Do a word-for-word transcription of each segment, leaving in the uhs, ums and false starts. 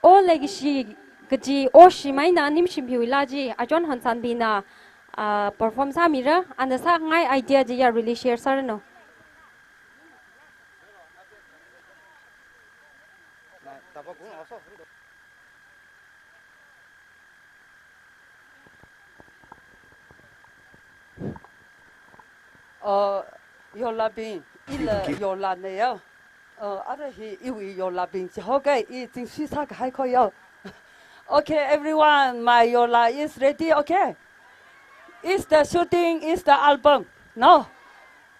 O Legacy kaji Oshim eina Nimshim hiwui laa chi Ajon Honsanbina, ah, perform sāmira, ana sāngai idea chiya really share sāranu. Uh, yorlabing, ila yorlana ya. Uh, ara hi iwui yorlabing chi hoke, i zingsui sākahai kho ya. Okay, everyone, my yorla is ready, okay? Is the shooting, is the album. No?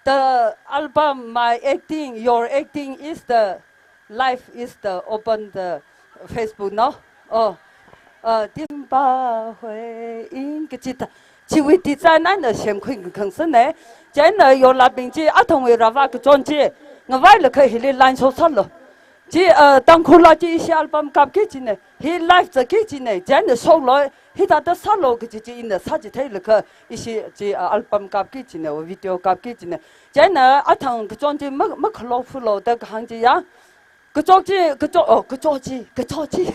The album, my acting, your acting is the live, is the open the Facebook, no? Oh. Uh, Timba Hui Ing kachi ta. Chiwui design eina semkhui khangsane. Chieina yorlabing chi athumwui rava kachon chi ngavailaga hili line shosālu. Chi, uh, Tangkhul laa chi ishi album kapki kajina. Hi live zatki kajina. Chieina shoklu, hithāda sālu kaji chi ina sāchitheilaga ishi chi, uh, album kapki kajina, video kapki kajina. Chieina athang kachon chi ma, makhalophulo da kahāng chiya. Kachok chi, kachok, oh, kachok chi, kachok chi.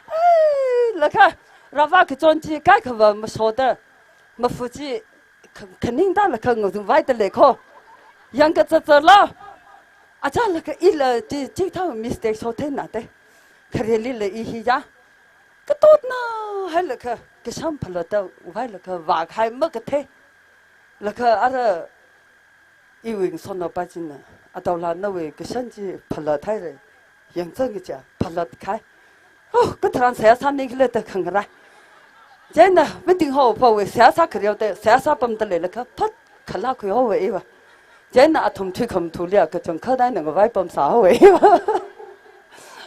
Ai, laga, rava kachon chi kaikhava mashoda, mafu chi, kha-, khaningda laga ngazungvaida lei kho. Yangkazatza la. Aja laga ila chi, chithā mistake shotheina te. Khareli la i hiya. Katotna hailaga, kasham phalata, vailaga, vākhai makathei. Laga ara iwui ngasotnao pa china, adaola nawui kashan chi phalathaira, yangzang kaja, phalatkhai. Oh, katharan seihā sāningkhala da khangarai. Chieina, meeting hall pawui seihā sākhareo da, seihā sāpamda leilaga, phat khalakhui haowa iva. Chieina athum thuikhamathuliya kachangkhat eina ngavaipam sāhaowa iva.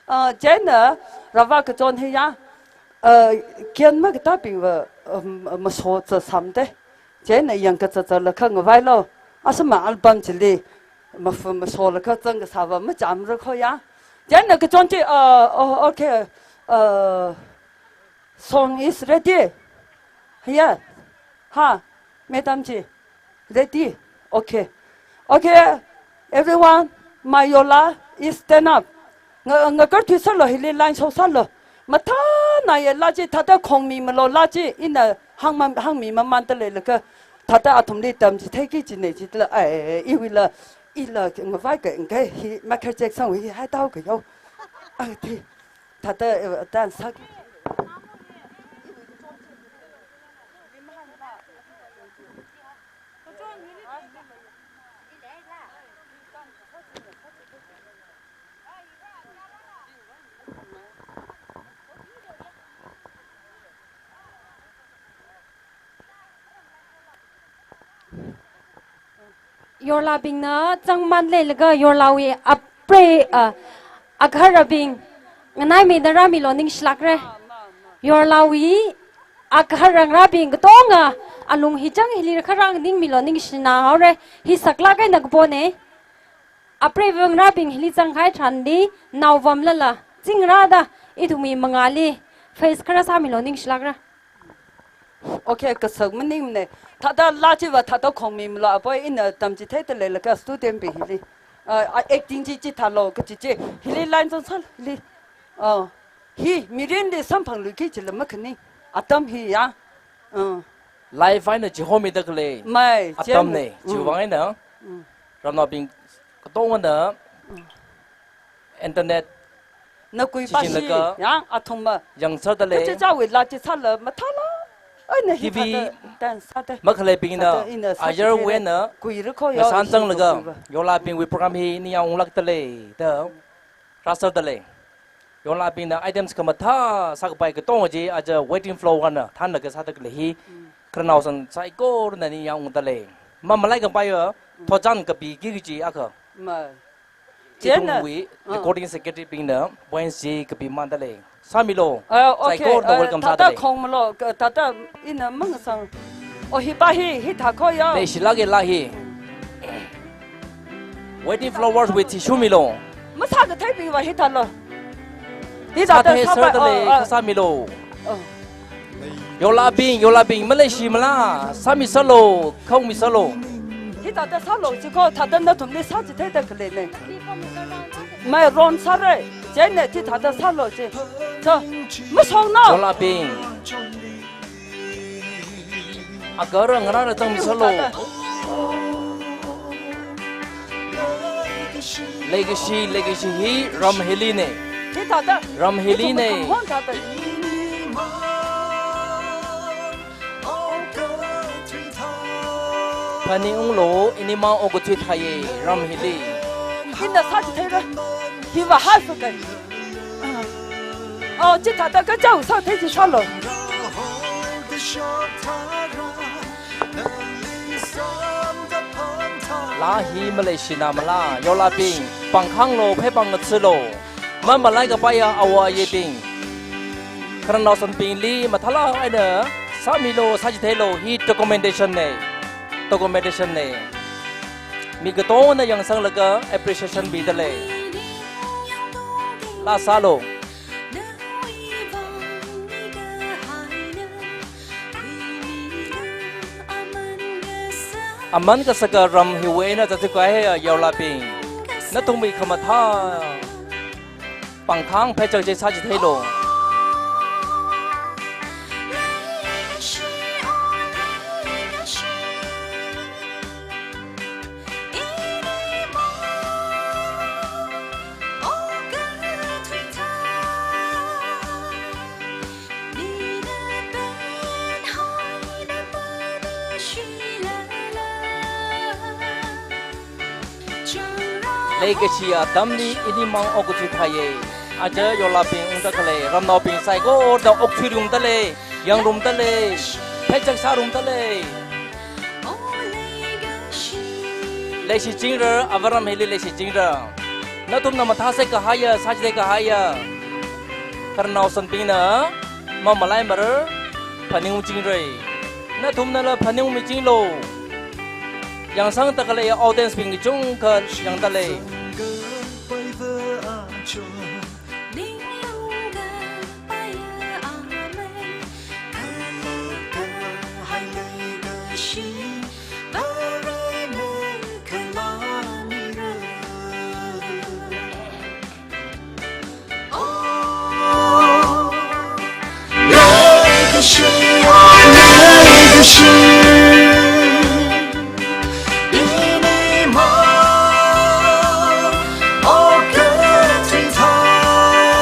Ah, chieina, rava kachon hiya, ah, kian makatabingva, um, mashoza samde. Chieina yangkazatza laga ngavailo. Asama album chili mafu masholaga zangkasāva machamra kho ya. Chieina kachon chi, uh, oh, okay. Uh, song is ready. Yeah. Ha, madam chi. Ready. Okay. Okay. Everyone, my yorla is stand up. Nga, ngakarthui sālu hili line shosālu. Mathānaya laa chi thāda khongmimalu laa chi ina hāngma-, hāngmimamanda leilaga thāda athumli tamchitheiki kajina chila, ai, iwuila, ila ngavai ka ngai hi Michael Jackson wui hi haitao kayao. Ai, thi, thāda, eh, dance sā. Yorlabingna zangman leilaga yorlawui apre, ah, agaharabing nganaimeida rāmilu ningshilākra. Yorlawui agaharangrabing katonga alung hi chang hili kharang ningmilu ningshina haora. Hi saklāk eina kapona. Apreivangrabing hili zanghai tharanli naovamlala zingrāda ithumwui mangāli face khara sāmilu ningshilākra. Okay, kasak maningmana. Thāda laa chiva thāda khongmimalu apoi, ina tamchitheida leilaga student bing hili. Ah, ah, acting chi chithālu kaji chi. Hili line zang sāli. Ah. Hi, mirinli samphangluiki kajila makhaning. Atam hiya. Uh. Live eina chihomida khalei. Mai, atamna, chien-, chiwui vang eina. Mm. Ramnaobing katongana. Mm. Internet. Nakui pashi, shichinlaga yang, athumva. Yangserda lei. Kachichāwui laa chi sāla, mathāla. Aina hi T V thāda, dance sāda. Makhaleibingna, thāda ina sāda ayarwui eina. Kuira kho ya, ngasan zanglaga, kuiva. Yorlabingwui program hi ningyāng unglākda lei, da. Rāserda lei. Yorlabingna items khamathā sākapai katonga chi aja waiting floor eina thānlaga sāda khalei hi. Mm. Khararnao san saikorana ningyāng ungda lei. Mamalaikapaiva, mm, thotchan kapiki kaji akha. Ma. Chieina, ithumwui, ah, recording secretary bingna points chi kapimanda lei. Sāmilu. Ah, okay. Saikorana, ah, welcome sāda lei. Thāda khongmilu, ka-, thāda ina mangasang. Oh, hi pa hi, hithā kho ya. Leishilāka laa hi. Waiting flowers with tissue milu. Masākatheibingva hithālu. Hithāda sāthei sāpai, sāda lei, oh, oh. Kha sāmilu. Oh. Yorlabing, yorlabing, maleishi mala, sāmiserlu, khongmiserlu. Hithāda sālu, chi kho, thāda nathumli sāchitheida khaleina. Mai ron sāra. Chieina chithāda sālu chi. Cho, masongna. Yola Ping. Agahara ngarāra zangmisalu. Leikashi, leikashi hi ram hili ne. Chithāda. Ram hili ne. Hon thāda. Phaningunglu, inimang okathui thāye, ram hili. Ina sāchitheira. Hiva haifakai. Oh, chithāda kachao sāthei chi sālu. Laa hi maleishina mala, Yola Ping, pangkhanglu, pheipang ngathālu. Mamalai kapaiya awo ayebing. Khararnao sanbingli mathālāk eina sāmilu, sāchitheilu, hi documentation ne. Documentation ne. Mi katongana yangsanglaga appreciation midalei. Laa sālu. Aman kasaka ram hiwui eina zatkahai Yola Ping. Nathumwui khamathā pangkhang pheichak chi sāchitheilu. Leikashi atamli inimang okathui thāye. Aja Yola Ping ungda khalei, ramnaobing saikora okthuirumdalei, yangrumdalei, pheichak sārumdalei. Leishichingra, avaram hili leishichingra. Nathumna mathāsai kahaiya, sāchithei kahaiya. Khararnao sanbingna mamalai mara phaningungchingra. Nathumnala phaningungmichinglu. Yangsangda khalei audience bing kachungkha yangdalei.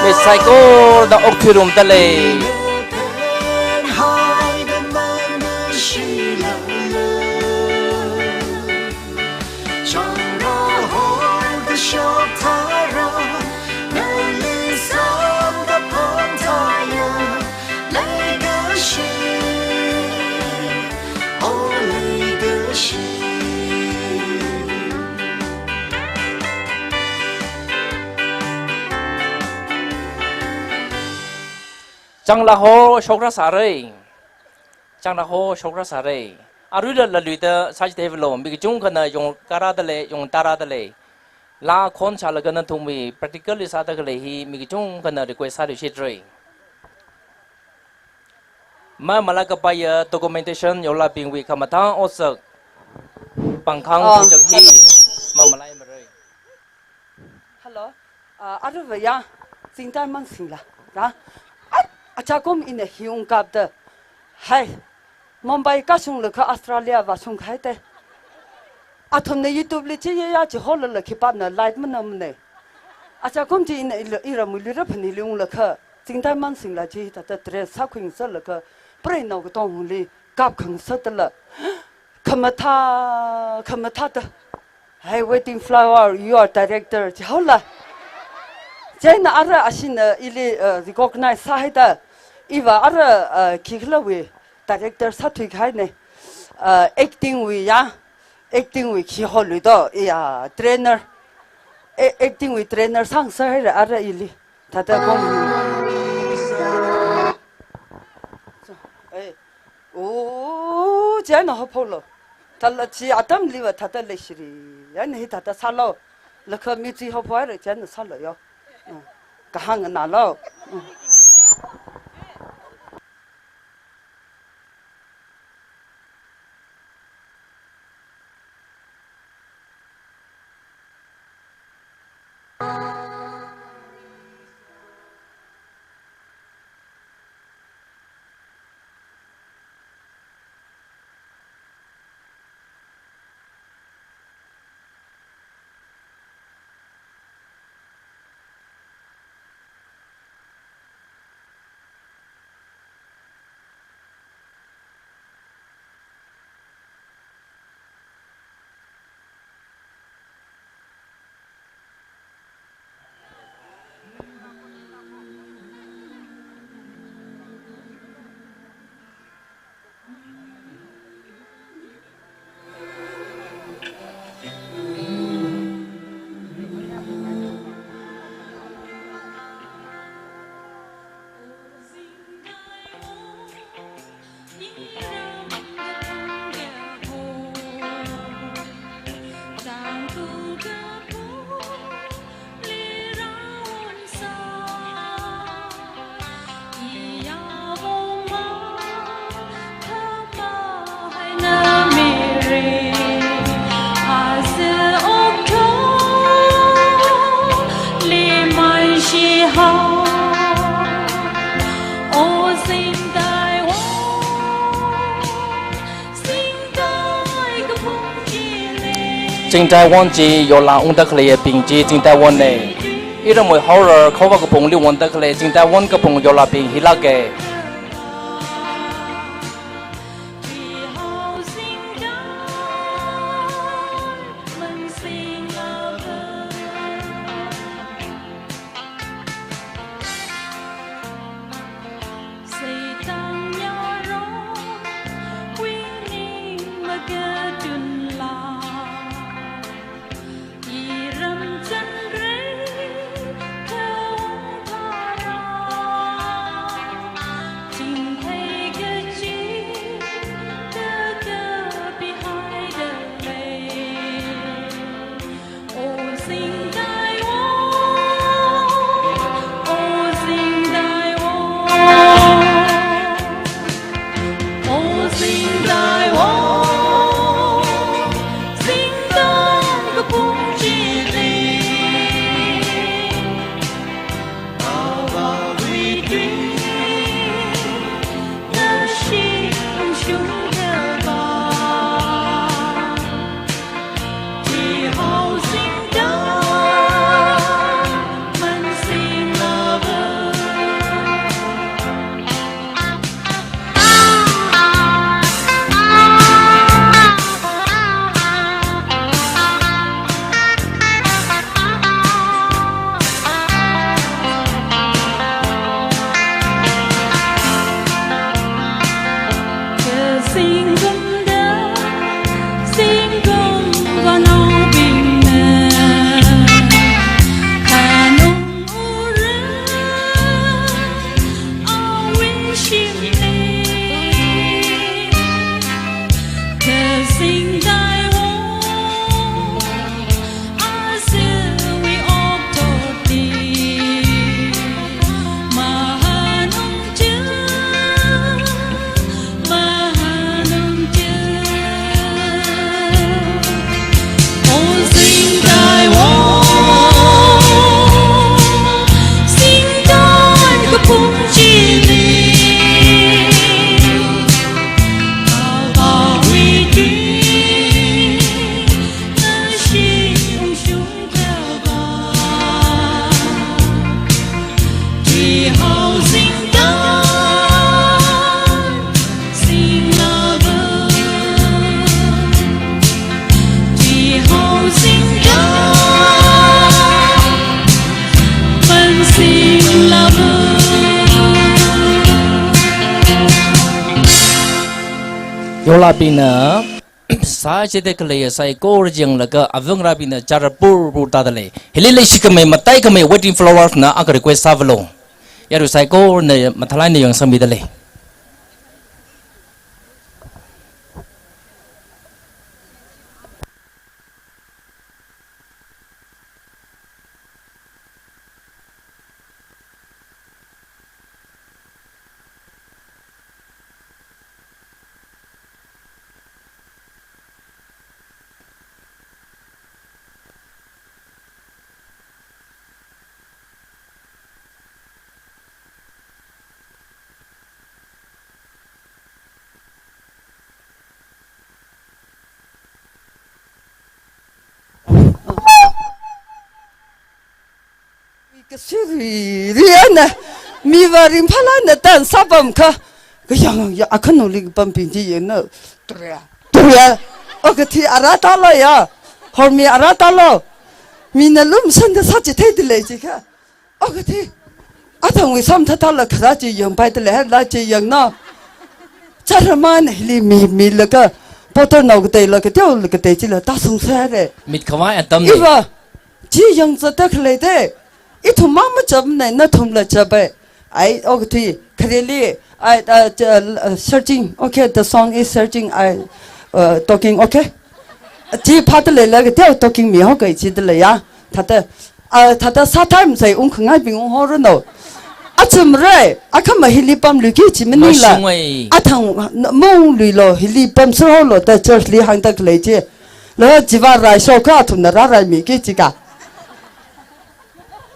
Mi saikorada okthuirumdalei. Changlakho shokra sāra. Changlakho shokra sāra. Aruila laluida sāchitheivalu, mi kachungkhana yongkharādalei, yongtarādalei. Laa khon shālaga nathumwui practically sāda khalei hi mi kachungkhana request sāluishitra. Mamalai kapaiya documentation Yola Pingwui khamathā otsak pangkhang, ah, pheichak hi mamalai mara. Hello. Ah, aruiva ya, Chingtaiman Singla. Ya. Ai, achakum ina hi ungkapta. Hai. Mumbai kashunglaga Australia vāshungkahai te. Athumna YouTube li chi ya ya chi holala khipāna live manamne. Achakum chi ina ila, iramwui lira phanili unglaga. Chingtaiman Singla chi thāda dress sākhuingasakla kha. Preinao katongli kapkhangasakdala. Khamathā, khamathāda. Hey, Waiting Flower, you are director, jihaola. Chieina ara ashina ili, uh, recognize sāhaida. Iva ara, uh, khikhalawui director sāthuikahaine. Uh, acting wui ya, acting wui khi holuido, ya, trainer. A-, acting wui trainer sāngasakhaira ara ili. Thāda kong. So, eh. Oh, chieina haophoklu. Thāla chi atamliva thāda leishiri. Chieina hi thāda sālu. Laga mi chi haophokhaira chieina sālu yo. Mm. Kahāng nganālu. Mm. Chingtaiwon chi yola ungda khaleibing chi Chingtaiwon ne. Iramwui horror khova kapungli wonda khalei Chingtaiwon kapung yolabing hilāke. Yolabingna sāchida khalei saikora yanglaga avangarābingna chara purpur tāda lei. Hili leishikhamei, mataikhamei Wedding Flowers na akha request sāvalo. Yarui saikorana mathālāk eina yangsangmida lei. Kasiri ri ana, miva ringphālāk eina tan sāpamkha. Kayāng ya akhanoli pambing chi yangna. Turia, turia. O kathi ara tālo ya. Hormi ara tālo. Mina lumshan kasā chithei dalei chikha. O kathi. Athangwui samtha tāla kharā chi yangpaida lei, la chi yangna. Chara mana hili mi, milaga. Poto nao kateila kateo la katei chila tāshungsāre. Mit khavai atam ni. Iva. Chi yangzatda khalei te, ithum mang machapmana, nathumla chapai. Ai, o kathi, khareli, ai, uh, ch-, uh, searching. Okay, the song is searching. I, uh, talking, okay? Chi phāda leila kateo talking mihaoki chida leiya. Thāda, uh, thāda sā time sai ungkhangaibing unghorano. Achumre, akhama hili pamluiki chi maningla. Mashungwei. Athang, n-, maungluilo, hili pamserhaolo da church li hāngda khalei chi. Lo chiva raishoka athumna rāraimiki chika.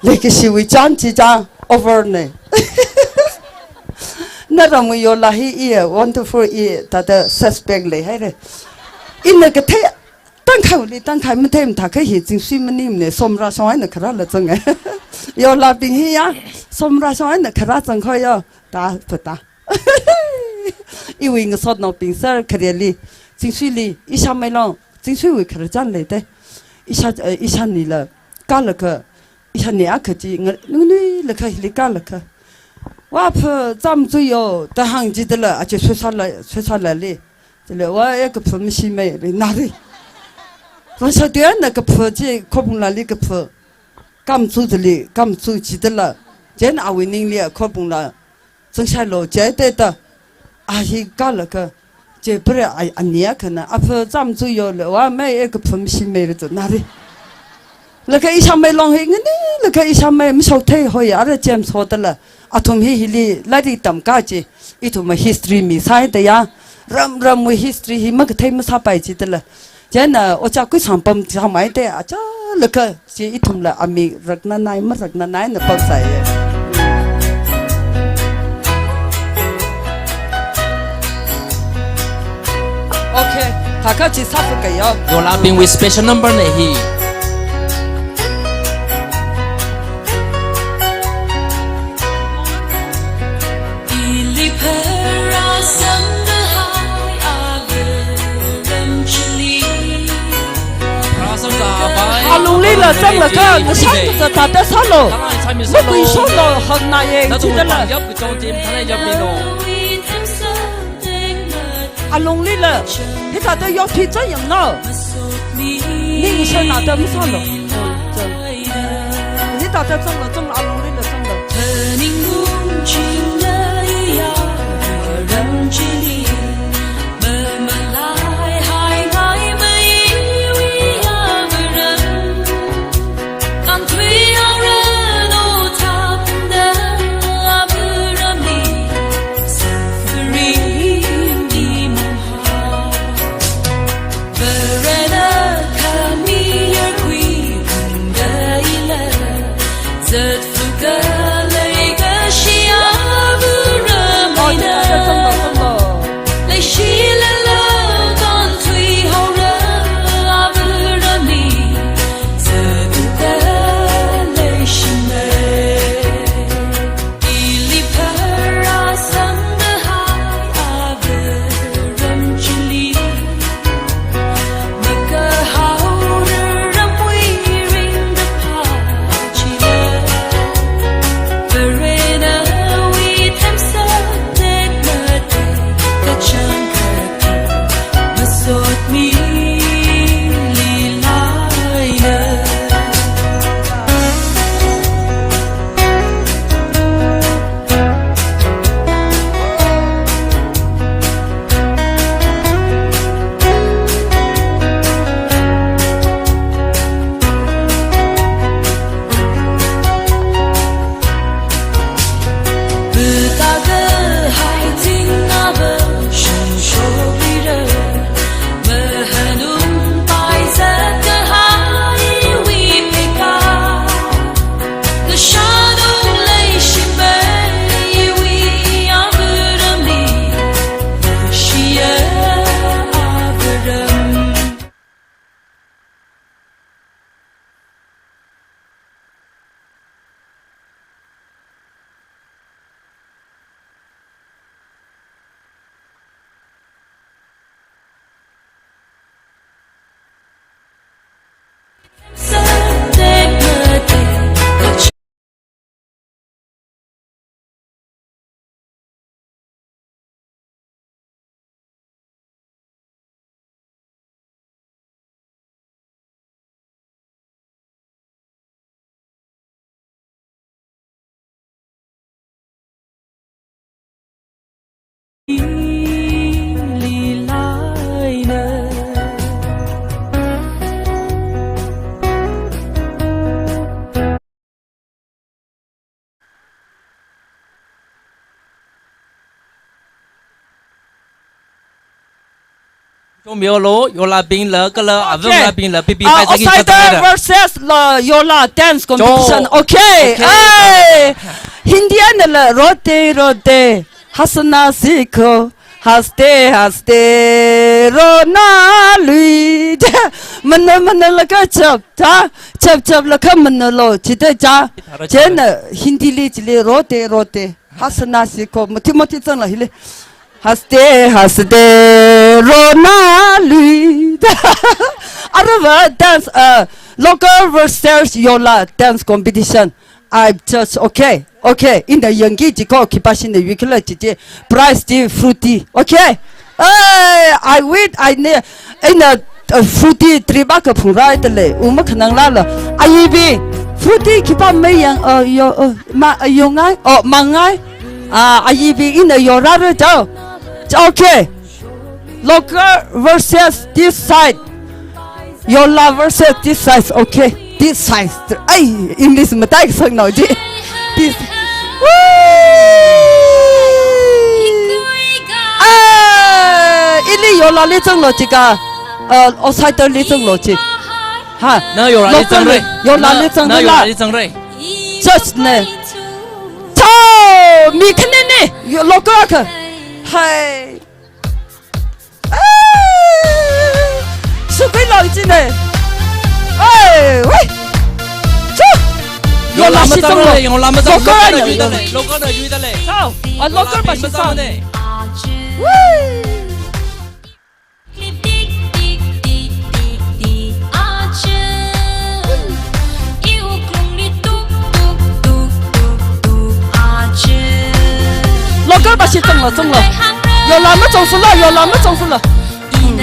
Leikashiwui chān chi chān over ne. Naramwui yola hi i wonderful i thāda suspect leihaire. Ina kathei Tangkhai li, Tangkhai mathei mathākha hi Chingsui maningmana, Somra shong eina kharā la zanga. Yolabing hi ya, Somra shong eina kharā zangkhui yo, ta, ta, ta. Iwui ngasotnaobing sir, khareli, Chingsuili, ishāmei long, Chingsuiwui khararchan leida. Ishā, eh, ishānila, kālaga, ishāni akha chi, nga, nungnui laga, hili kālaga. Wa pha, zam zui yo, da hāng jidala, ache sosala, sosala li. Chila, wa e kapha mashimei, ri, nari. Ronsha tuina kapha chi, Khorbungla li kapha. Kam zu dali, kam zu jidala. Jen awui ningli a Khorbungla. Zangshai lo, jai te ta. A hi kālaga. Je pare a, ania kana. A pha zam zu yo le, wa mei e kapha mashimei re tu, nari. Laga ishāmei long hi ngani, laga ishāmei mashok thei hoi, ara James ho tala. Athum hi hili lairik tamkā chi. Ithum a history mi sai ta ya. Ram ramwui history hi makathei masāpai chi tala. Chieina, oja kuisang pam sāmei te, acha laga, chi ithumla amik raknanai, maraknanai na pam sai ye. Okay, thākha chi sāsa kayo. Yolabingwui special number na hi. Alungli la zanglaga, nashang kazat thāda sālo. Makui shoklo, hakna ye, chidala. Alungli la, hithāda yokthui zang yangno. Ningshana da masālo. Hithāda zanglo, zanglo, alungli la zanglo. Chomyolo, Yolabingla, kala, okay. Avunglabingla, P P uh, five sagi Outsider versus la Yola dance competition. Cho. Okay. Okay. Hey! Hindi anala, rote, rote, hasana sikho. Haste, haste, rona lui. Mana, mana laga chap, cha, chap, chap laga mana lo, chida cha. Chieina Hindi li chili, rote, rote. Hasana si ko, mati, mati zangla hili. Haste, haste, rona lui. Arava dance, uh, local versus Yola dance competition. I just, okay, okay. Ina yangki jiko, khipāshina yuikhala jiji. Prize di fruity. Okay. Hey, I win, I ne, ina, uh, fruity trip akha phungra dalei. Uma khanang lala. Ayibi, fruity khipā mayang, uh, yo, uh, ma, uh, yongai, oh, mangai. Ah, ayibi ina yorara jao. Okay. Local versus this side. Yola versus this side. Okay. This side. Ai, English matai kasang no ji. This. Woo! Ah, ili Yola li zanglo jika. Uh, outsider li zanglo ji. Ha. Na Yola li zangre. Yola li zangre. Na Yola li zangre. Just ne. Chao, mi khane ne, yo local akha. Hai. Ah! Sukui lo jine. Hey, wei. Chu. Yola shi zanglo. Yola mazang le, Yola mazang. Local na yui dalei, local na yui dalei. Chao, a local pa shi zang. Wei. Local pa shi zanglo, zanglo. Yola mazang sula, Yola mazang sula. Hmm.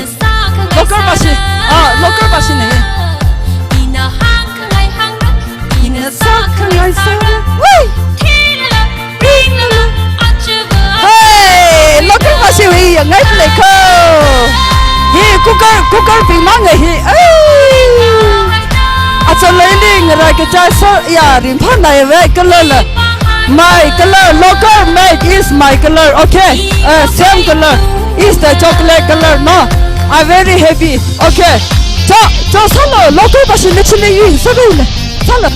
Local pa shi. Ah, local pa shi ne. Ina sākhangai sāra. Wui! Hey, local pa shi wui yangngai lei ko. Hi cooker, cooker bing mang hi. Ai! Acha lei ling ra ke cha so ya rim pha nai ve color la. My color, local made is my color. Okay. Uh, same color. Is the chocolate color. No. I'm very happy. Okay. Cho, cho sālo, local pa shi ne chine yui sālo ne. Sālo.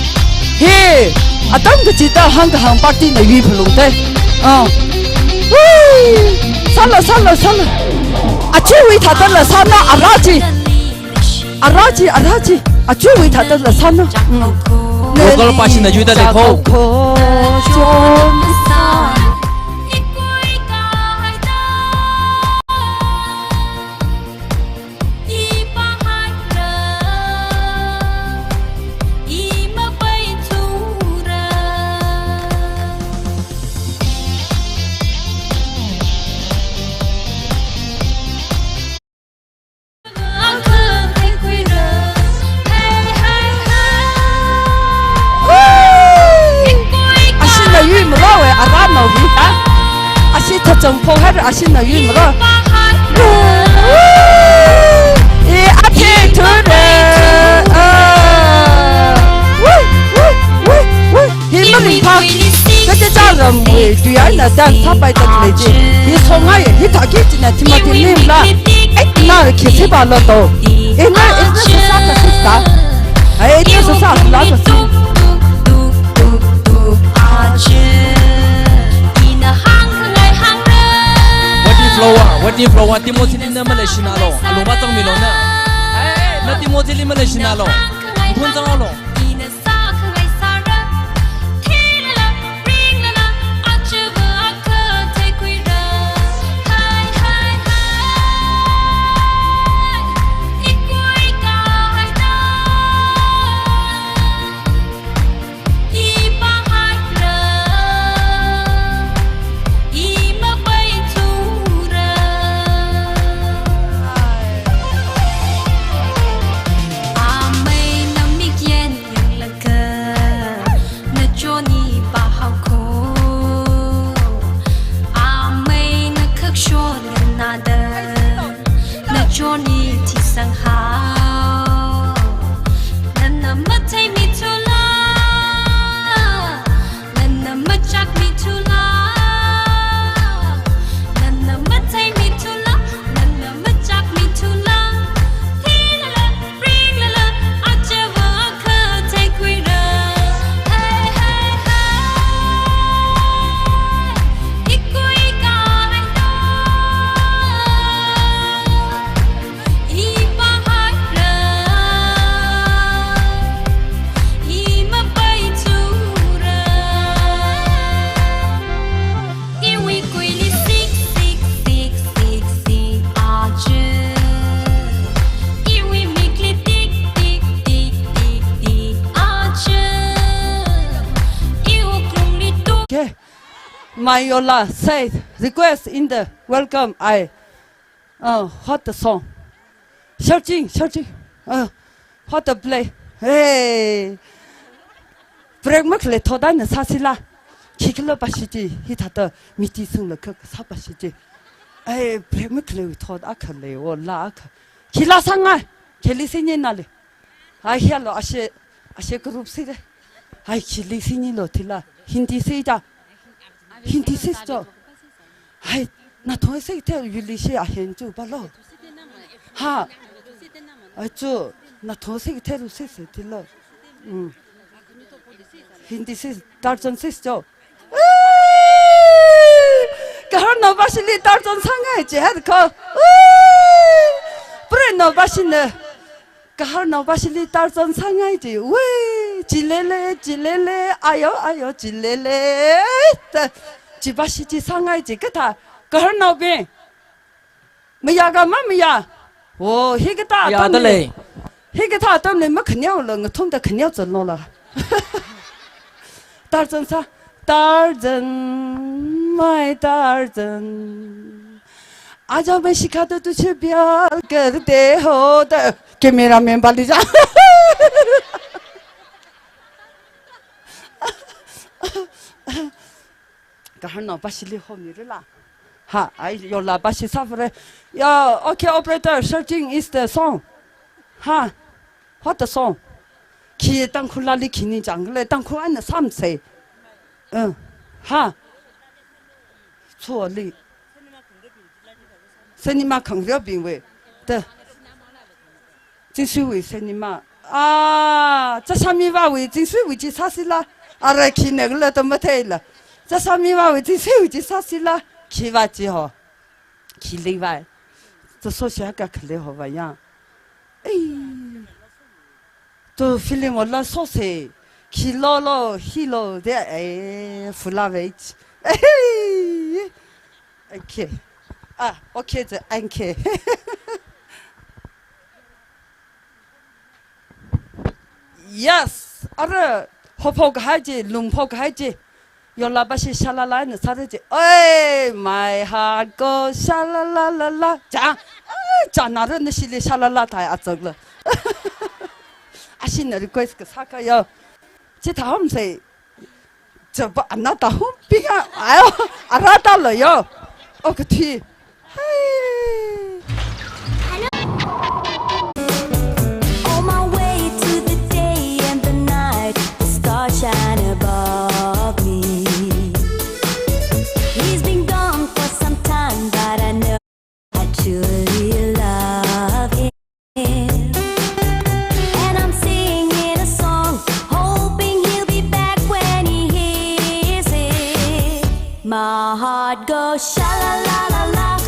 Hi, atam kachida hāngkahāng party na yui phalung te. Ah. Wui. Sālo, sālo, sālo. Achiwui thāda la sāna ara chi. Ara chi, ara chi. Achiwui thāda la sāna. Mm. Local pa shi na yui dalei ko. Ashina yui maro we, ara no hi ta. Ashi thachang phong har ashina yui maro. E, athe thura. Ah. Wui, wui, wui, wui. Hi maling pha. Kaja jaram wui, tuya na dan sapai tak leji. Hi songai, hi thaki jina Timothy nim la. Eh, na kisi ba lo to. Eh, na, eh, na sasa ka sasa. Eh, na sasa la ka sasa. Wati flower, wati flower, Timothy nim na mala shina lo. Alo ba tang mi lo na. Eh, na Timothy lim mala shina lo. Phun tang lo. Yanglaga, nachonli pāhao ko. Amei nakhakshon nganāda, nachonli thisang hao. Nana matheimi thula, nana machakmi thula, nana matheimi thula, nana machakmi thula. Thilala, ringlala, achava akha theikhuira. Hey, hey, hey. Ikui ka hai to. My Yola said, request in the welcome, I, uh, hot the song. Searching, searching. Uh, hot the play. Hey. Break makhalei thot eina sāsila. Khikhala pāshi chi, hithāda miti singlaga sā pāshi chi. Ai, break makhalei thot akha lei, o la akha. Khila sāngai, khili sini nali. Ai, hiya lo, ashe, ashe group si de. Ai, khili sini lo thila. Hindi si ja. Hindi si jo. Ai, nathong si the yuli si ahen ju ba lo. Ha. Ai, ju, nathong si the ru si si thila. Mm. Hindi si, Tarzan si jo. Gaharnao pāshili Tarzan sāngai chi hat ko. Prenao pāshina. Gaharnao pāshili Tarzan sāngai chi. Wui, chilele, chilele, ayo, ayo, chilele. Ta, chi pāshi chi sāngai chi. Kathā, gaharnaobing. Mayā ka ma mayā. O, hikathā ya atam da lei. Hikathā atam lei makhaneola, ngathumda khaneo zan lo la. Tarzan sā, Tarzan, my Tarzan. आजा मैं सिखा दूँ तुझे प्यार करते हो. Ta, cameraman pāli ja. Gaharnao pāshili homi rila. Ha, ai, Yola pāshi sāfare. Ya, okay, operator, searching is the song. Ha, what the song? Khi Tangkhul lali khi ningchāng le, Tangkhul eina sāmsei. Uh, ha. Choli. Cinema khangareobingwui. Ta. Chingsuiwui cinema. Ah, Chasāmivāwui Chingsuiwui chi sāsila. Ara khi ne kala ta matheila. Chasāmivāwui Chingsuiwui chi sāsila. Khivā chi ho. Khili vā. Chaso shaka khale ho vā ya. Ei. To film la sose. Khi lo lo, hi lo de, eh, fula vei. Ei. Okay. Ah, okay, the, okay. Yes. Ara, hophok hai chi, lumphok hai chi. Yola pāshi shalala na sāra chi. Oi, my heart go shalala la la. Ja. Ai, ja na ra na shili shalala thai achak la. Ashina request kasā ka yo. Chithā homsei. Chaba anata hum pinga. Ayo, arata lo yo. O kathi. Hey. On my way to the day and the night, the stars shine above me. He's been gone for some time, but I know I truly love him. And I'm singing a song, hoping he'll be back when he hears it. My heart goes sha la la la la,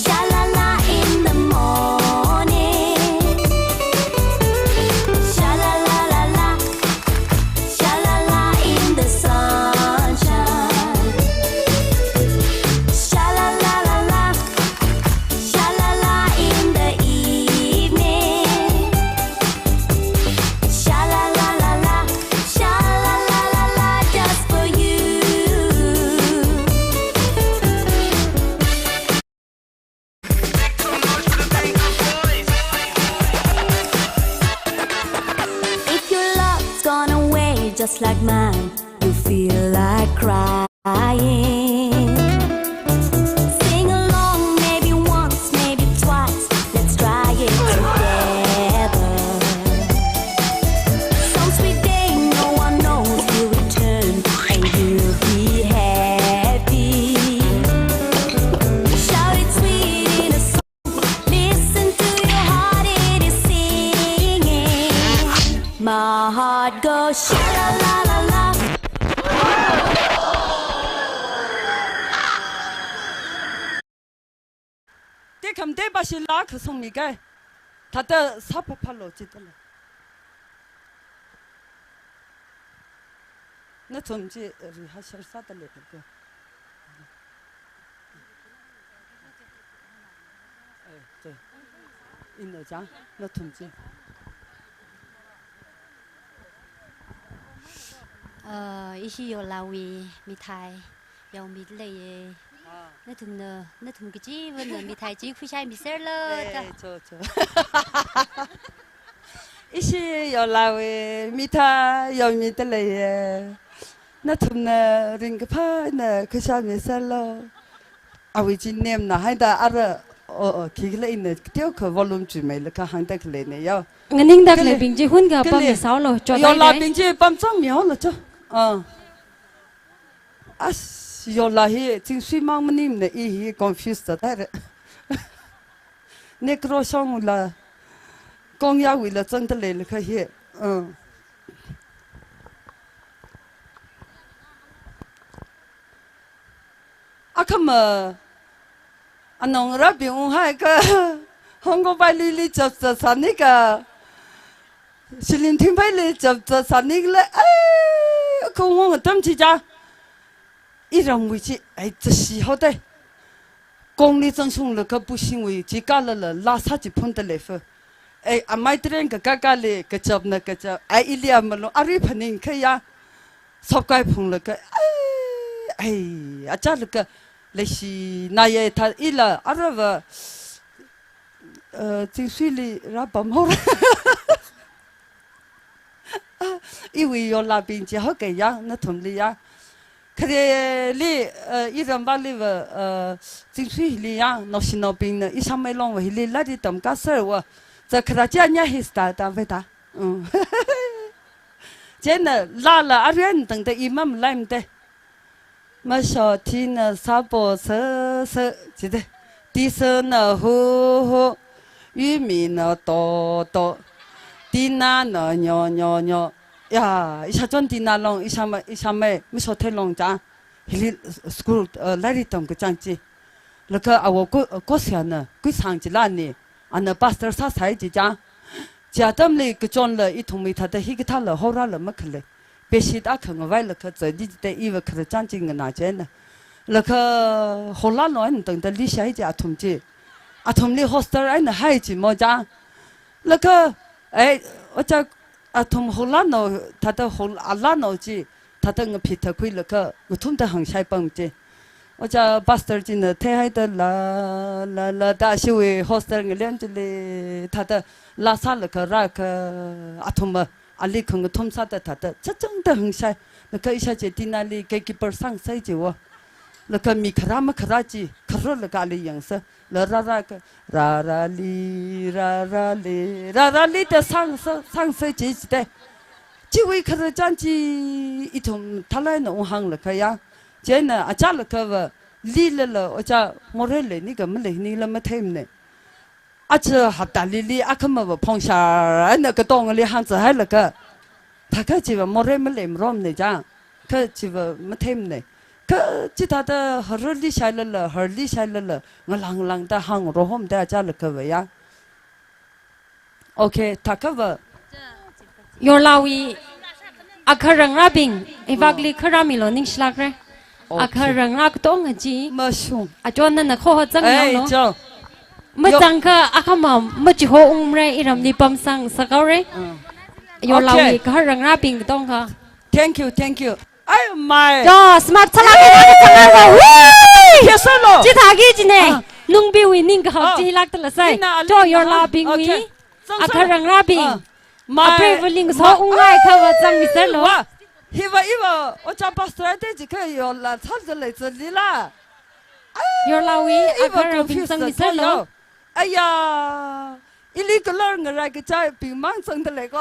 sha la la in the morning, sha la la la la, sha la la in the sunshine. Sha la la la la, sha la la in the evening. Sha la la la la, sha la la la la, just for you. If your love's gone away just like mine, you feel like crying. Sing along, maybe once, maybe twice. Let's try it together. Some sweet day no one knows will return, and you'll be happy. Shout it sweet in a song. Listen to your heart, it is singing. My heart goes sha la la la la. Tekhamatei pāshila kasong mi kai. Thāda sāpha phalo chitala. Nathum chi rehearsal sāda lei ko. Eh, te. Ina ja, nathum chi. Uh, ishi Yolawui mithai. Yaomida leiye. Ah. Nathumna, nathum kachivana mithai chi khuishai miserlo da. Eh, cho, cho. Ishi Yorlawui mithai yaomida leiye. Nathumna ringkaphāna khuishai miserlo. Awui chi nemna haida ara, o, o, khikhala ina teokha volume chuimeilaga hāngda khaleina yao. Nganingda khale- khaleibing chi hun kapam kale- misaolo, chot Yorla haida. Bing chi pamchang mihaolo cho. Ah. As, Yorla hi Chingsui mang maningmana, i hi confuse zathaira. Negro shongla, Kongyawuila zangda leilakha hi. Uh. Akhama, anong rabing unghaiakha, Hongkong pailili chapchap sānikha, Shilin Thingpaili chapchap sānikhala, ai, kungwong atam chija. Iramwui chi, ai, zashi haoda. Kongli zangshunglaga pushingwui chi kalala, laa sā chi phunda leifa. Ai, amai tren kakakali, kachapna kachap. Ai, ili amalung, ari phaningkhaya. Sopkai phunglaga, ai, ai, achālaga, leishinaya tha ila, arava, uh, Chingsuili rāpam haora. Iwui Yorlabing chi haokaya, nathumli ya. Khareli, uh, iramvāliva, uh, Chingsuili ya, naoshinaobingna, ishāmei longva hili lairik tamkasārva. Za khara chi anya hi sta ta veda. Mm. Chieina laala arian tangda i mamalaimada. Masho thina sāpo sāsā, chida. Tisana hu hu, yumina to to, tinana nyo nyo nyo. Ya, ishāchon Tina Long, ishāmei, ishāmei, Mashothe Long cha. Hili school, uh, lairik tamkachang chi. Laga awo ko, kosiana, kuisang chila ni, ana pastor sāsai chi cha. Chi atamli kachonla ithumwui thāda hikathāla horala makhalei. Bedsheet akha ngavailaga zadi chida iva khararchan chi nganā chieina. Laga hola lo eina tangda lishai chi athum chi. Athumli hostel eina hai chi mo cha. Laga, eh, ocha athum hola no, thāda hol-, ala no chi, thāda ngaphit thakhuilaga ngathumda hāngshai pam chi. Ocha pastor china theihaida la, la, la, da shiwui hostel ngalen chili, thāda laa sālaga rākha athumva, ali khangathum sāda thāda, chachangda hāngshai, laga ishā chi Tinali gatekeeper sāngasai chiwo. Laga mi khara makhara chi, kharolaga ali yangsa. La rāra ka, rārali, rārali, rārali da sāng, sāng, sāngasai chi chida. Chiwui khararchan chi ithum thālai eina unghānglaga ya. Chieina achālakhava, lilala, ocha, morei leinikha maleinikhala matheimana. Acha haptali li akhamava phongshar eina katongali hāngzahailaga. Thākha chiva morei maleimaromana cha. Kha chiva matheimana. Kha chithāda harli shailala, harli shailala, ngalang langda hāngromda achālakhava ya. Okay, thākhava. Yorlawui akharangrabing, ivakli kharā milo ningshilākra. Okay. Akharangra katonga chi. Mashung. Achonna na khoho zang. Ei, yanglo. Cho. Mazangkha akhama machiho ungmara, iramli pamsang sāhaora. Mm. Yorlawui, okay, akharangrabing katongkha. Thank you, thank you. Ai, mai. Cho, smart sālāka, sālāka, sālāka. Woo! Yes, sir, lo. Chithāki chine. Ah. Nungbiwui ningkahao, ah, chi lākta lāsai. Ina ali cho, na. Yorlabingwui. Okay. Zang, zang. Akharangrabing. Ah. Mai. Apreiva lingso, ma-, unghaiakhava zangmiserlo. Wa. Hiva iva, ocha pastor te jikha Yorla sāzalei zalila. Ai, Yorlawui, iva akharangbing confuse zangmiserlo. Aya, ili color ngarai kachaibing mang zangda leiko.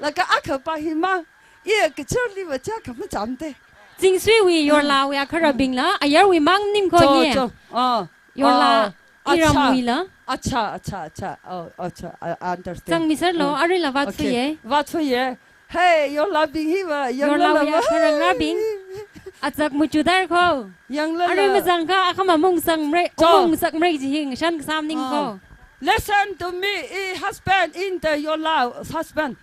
Laga akhapa himang, iya kachirliva chakha machamde. Chingsuiwui, Yorlawui akharabingla, ayarwui mang ningko cho, ye. Cho. Ah. Yorla, ah, iramwuila. Acha, acha, acha. Oh, acha, I, I understand. Zangmiserlo, oh, aruila vāthuiye. Okay. Vāthuiye. Hey, Yorlabing hiva, Yorlawui yanglalava. Akharangrabing. Azak muchudar ko. Yanglala. Arui mazangkha, akhama mungsangmara, cho, mungsakmara ji hi ngashan kasā maningko. Ah. Listen to me, eh, husband in the Yorla husband.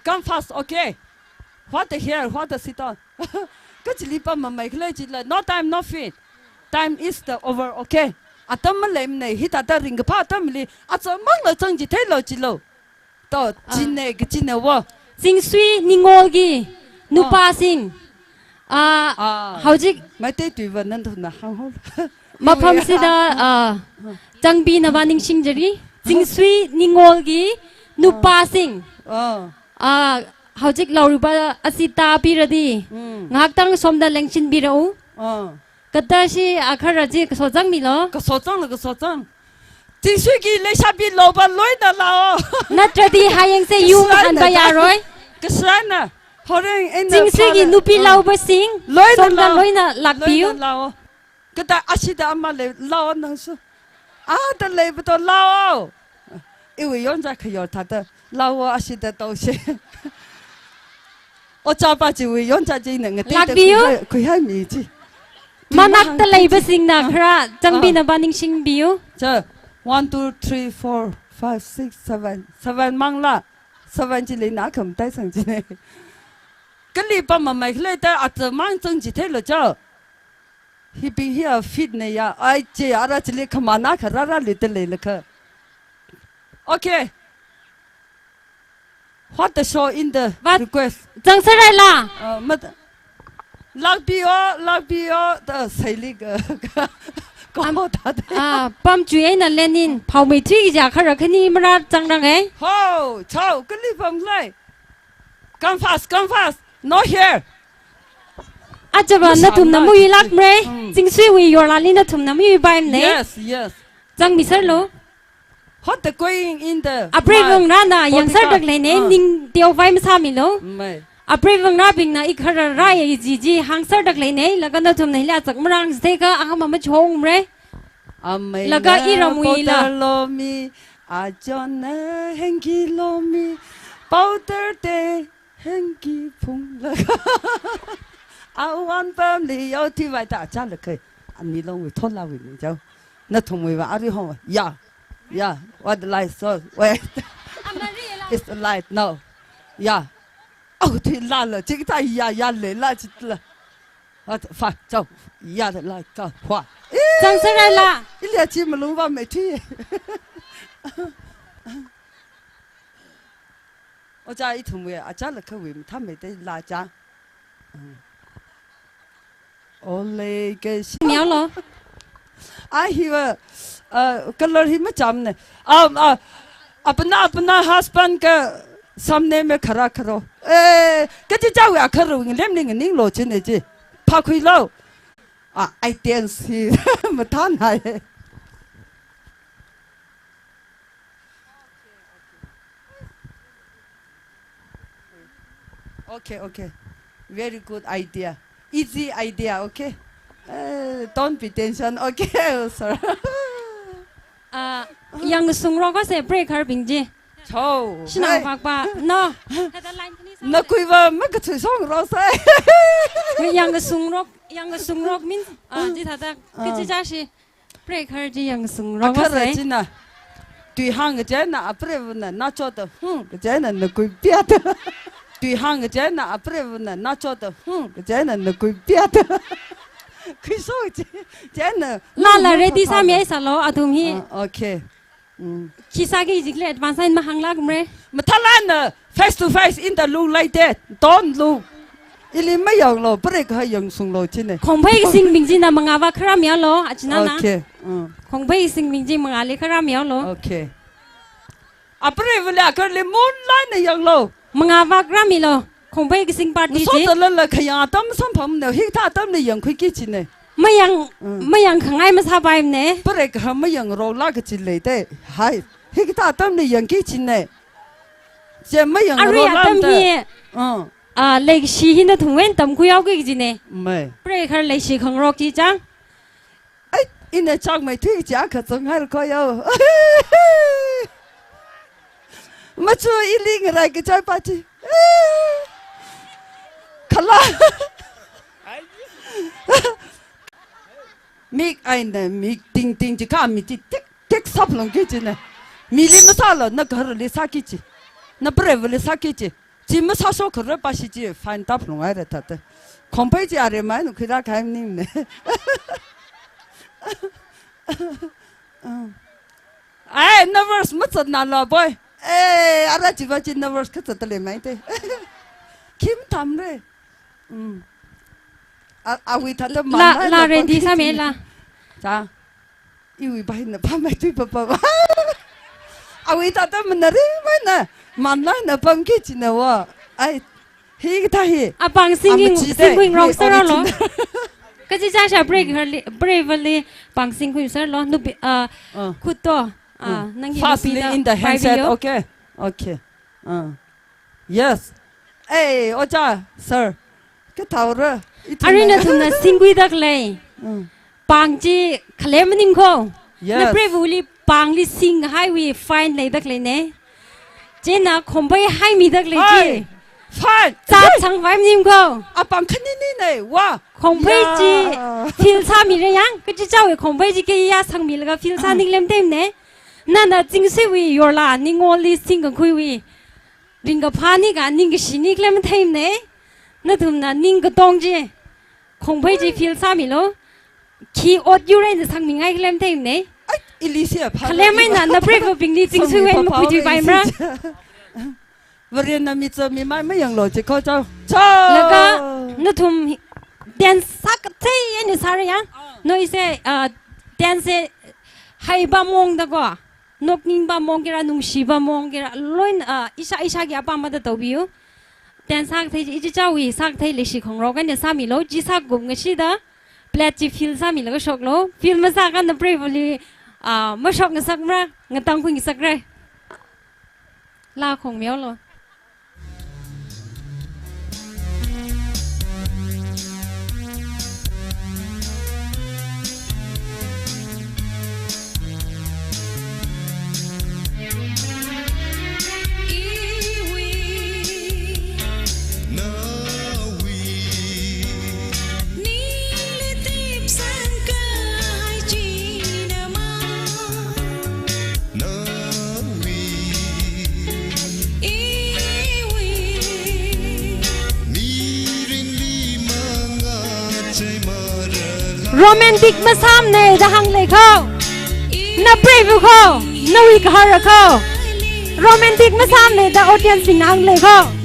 Come fast, okay? What the hell, what the sit down? Kachili pamamei khalei chila, no time, no feet. Time is the over, okay? Atam maleimana, hithāda ringkaphā atamli, acha mangla zang chithei lo chilo. To, ah, chine, kachine wo. Chingsui Ningolgi, ah, nupāsing. Ah, ah, hojik Meitei tuiva nathumna hānghaolu. Mafamsida, ah, Changbinaba ningshingjari. Chingsui Ningolgi nupāsing. Ah. Ah, hojik laoriba asita piradi. Mm. Ngahaktang somda lengshinbirao. Ah. Katashi akhara chi kaso zangmilu. Kaso zanglu, kaso zang. Chingsuigi leishabi laoba loina lao. Natradi hayengse yur hanba yaroi. Kasāna. Horen eina Chingsuigi nupi laobasing. Loina somda lao. Loina lakpiu. Loina lao. Kata ashida ama lei lao nangsu. Ada leiba to lao. Iwui yonza khayor thāda. Lao ashida taoshe. Ojā pa chiwui yonza china ngatei lakpiu. Khuihai, khuihai mi chi. Manakta leibasingna khara Changbinaba ningshingbirao. Cha, one, two, three, four, five, six, seven. Seven mangla. Seven chili na khamatai sang chine. Kali pa mamai khalei ta ata mang chang chitheilu cha. Hibing hi a fit ne ya. Ai che ara chili khamana kharara lite leilakha. Okay. What the show in the request? Zangsaraila. Uh, mat-, lakpiu, lakpiu, the sailik, uh, ko ta de. Ah, pamchui eina lenin, phaomei thui ja khara khani mara zangrang e. Ho, chao, kali pam lai. Come fast, come fast. No here. Achaba nathumna muilak mre. Mm. Chingsuiwui yorlali nathumna muibai mne. Yes, yes. Zangmiserlu. Hot the going in the Apreivangrana yangserdak leine, ah, ning teovai masāmilu. Mai. Apreivangrabingna ikhara rai jiji hāngserdak leine, laga nathumna hila chak marang steka ahama machong mre. Amei laga na iramwui la. Powder lomi, achonna hengki lomi, powder te hengki phunglaga. Awan pamli yao thivaida achālakhai. Ani longwui thotla wui ni jao. Nathumwui va ari hong. Ya. Ya. What the light? So, wait. It's the light. No. Ya. Oh, thi la la. Chikta ya, ya le la chitla. What? Fa, chao. Ya la, chao. Hua. Eh! Zangsaraila. Ilia chi malung va me thi. Ojā ithumwui achālakhawui mathāmeida la cha. Ole ke shi. Miaolo. Ai hi va, uh, color hi machamne. Um, uh, apna, apna husband ka samne me khara kharo. Eh, kachichāwui akharo ngilemli nganinglo chine chi. Phākhuilo. Ah, I dance hi mathānai. Okay, okay. Very good idea. Easy idea, okay? Eh, don't be tension, okay? Sorry. Ah, yangsungrok ose break harbing ji. Chao. Shinang pakpa. No. Nakhuiva makachui songrok sai. Yangsungrok, yangsungrok means, ah, ji thāda, ah, kachichā shi. Break har ji yangsungrok ose. Akhara china. Tui hāng kachena apreivana nachoda. Hmm, kachena nakhui piata. Tui hāng kachena apreivana nachoda. Hmm, kachena nakhui piata. Khuiso chi, chena. La la ready sāmi sālo, athum hi. Ah, okay. Mm. Khi sāki jikle advance in mahānglak mre. Mathālana face to face in the lung like that. Don't look. Ili mayanglo, break ha yangsunglo chine. Khongphei singbing china mangava khara miaolo, achinana. Okay. Mm. Khongphei singbing chi mangali khara miaolo. Okay. Apreivali akhali moonlight na yanglo. Mangava khara milo. Khongphei sing party chi. Sotalala khayang atam samphamne, hikathā atamli yangkhuiki chine. Mayang, mm, mayang khangai masāpaimne. Break ha mayangrokla kachi leite. Hai. Hikathā atamli yangki chine. Che mayang arui atam hi. Uh. Ah, leishi hi nathumwui eina tamkhuihaoki kajine. Mai. Break har leishi khangarok chi chang. Ai, ina chakmei thui chi akha chang har ko yo. Machu ili ngarai kachai pa chi. Kala. Mik eina mik ting ting chi kha mi chi tik tik sap longki chine. Mili masālo, na kharali sāki chi. Na preivali sāki chi. Chi masāshok kharapa shi chi fine tap lung ai ra thāda. Khongphei chi are mai nu khira khai ning ne. Ai, nervous mazatnalo boy. Eh, ara chiva chi nervous kazat le maite. Khim tamre. Mm. A, awui thāda la, manlaina la ready pamki sāmi chi. La. Cha. Iwui baina pamai tui papa ba. Awui thāda manari maina. Manlaina pamki china wa. Ai. Hikathā hi. Apāng singing, ama chi de, singing hi rock star lo. Original. Kachichā sha break hali, break hali pāng singing sir lo. Nupi, ah, ah, khut to. Ah, mm. Nanggi fastly nupi da in the handset, pai biyo. Okay. Okay. Ah. Yes. Ei, ojā, sir. Kathāra. Ithum arui na nathumna singkhuida khalei. Mm. Pāng chi khalem maning kho. Yes. Napreivali pāngli singhaiwui fine leida khaleina. Chieina khongphei haimida khalei chi. Hai. Fine. Zat sangvai maning kho. Apāng khanini nei, wa. Khongphei chi. Ya. Feel sāmira yang. Kachichāwui khongphei chi kayā sangmilaga feel sāning lem tem nei. Nana chingsiwui yorla ningoli singkakhuiwui ringkaphā nika ningkashi ni khalem theimana. Nathumna ning katong chi khongphei chi feel sāmilu. Khi ot yur eina sangmingai khalem theimana. Ai, ili siya phā. Khalem eina napreivabingli chingsiwui eina makhuithui paimara. Varena mi cha mi mai mayanglu chi kho chao. Chao. Laga nathum dance sākathei eina sāra yang. Ah. Noise, ah, dance haiba mongda ko. Nokningba mong kira, nungshiba mong kira, loin, ah, isha, ishagi apamada taubiyu. Ten sākathei, ichichāwui sākathei leishi khongrok eina sāmilu, chi sākum ngashida, plate chi fill sāmilaga shoklu, fill masākha napreivali, ah, mashok ngasakmara, ngatang khui ngasakra. La khongmeolu. Romantic masāmana da hānglei kho. Napreiva kho, nawui kahara kho. Romantic masāmana da audience bingna hānglei kho.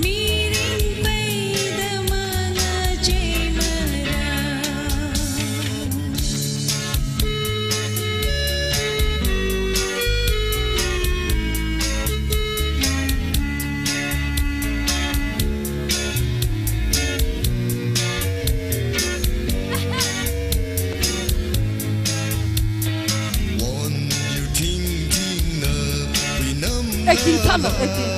Acting sālu, acting.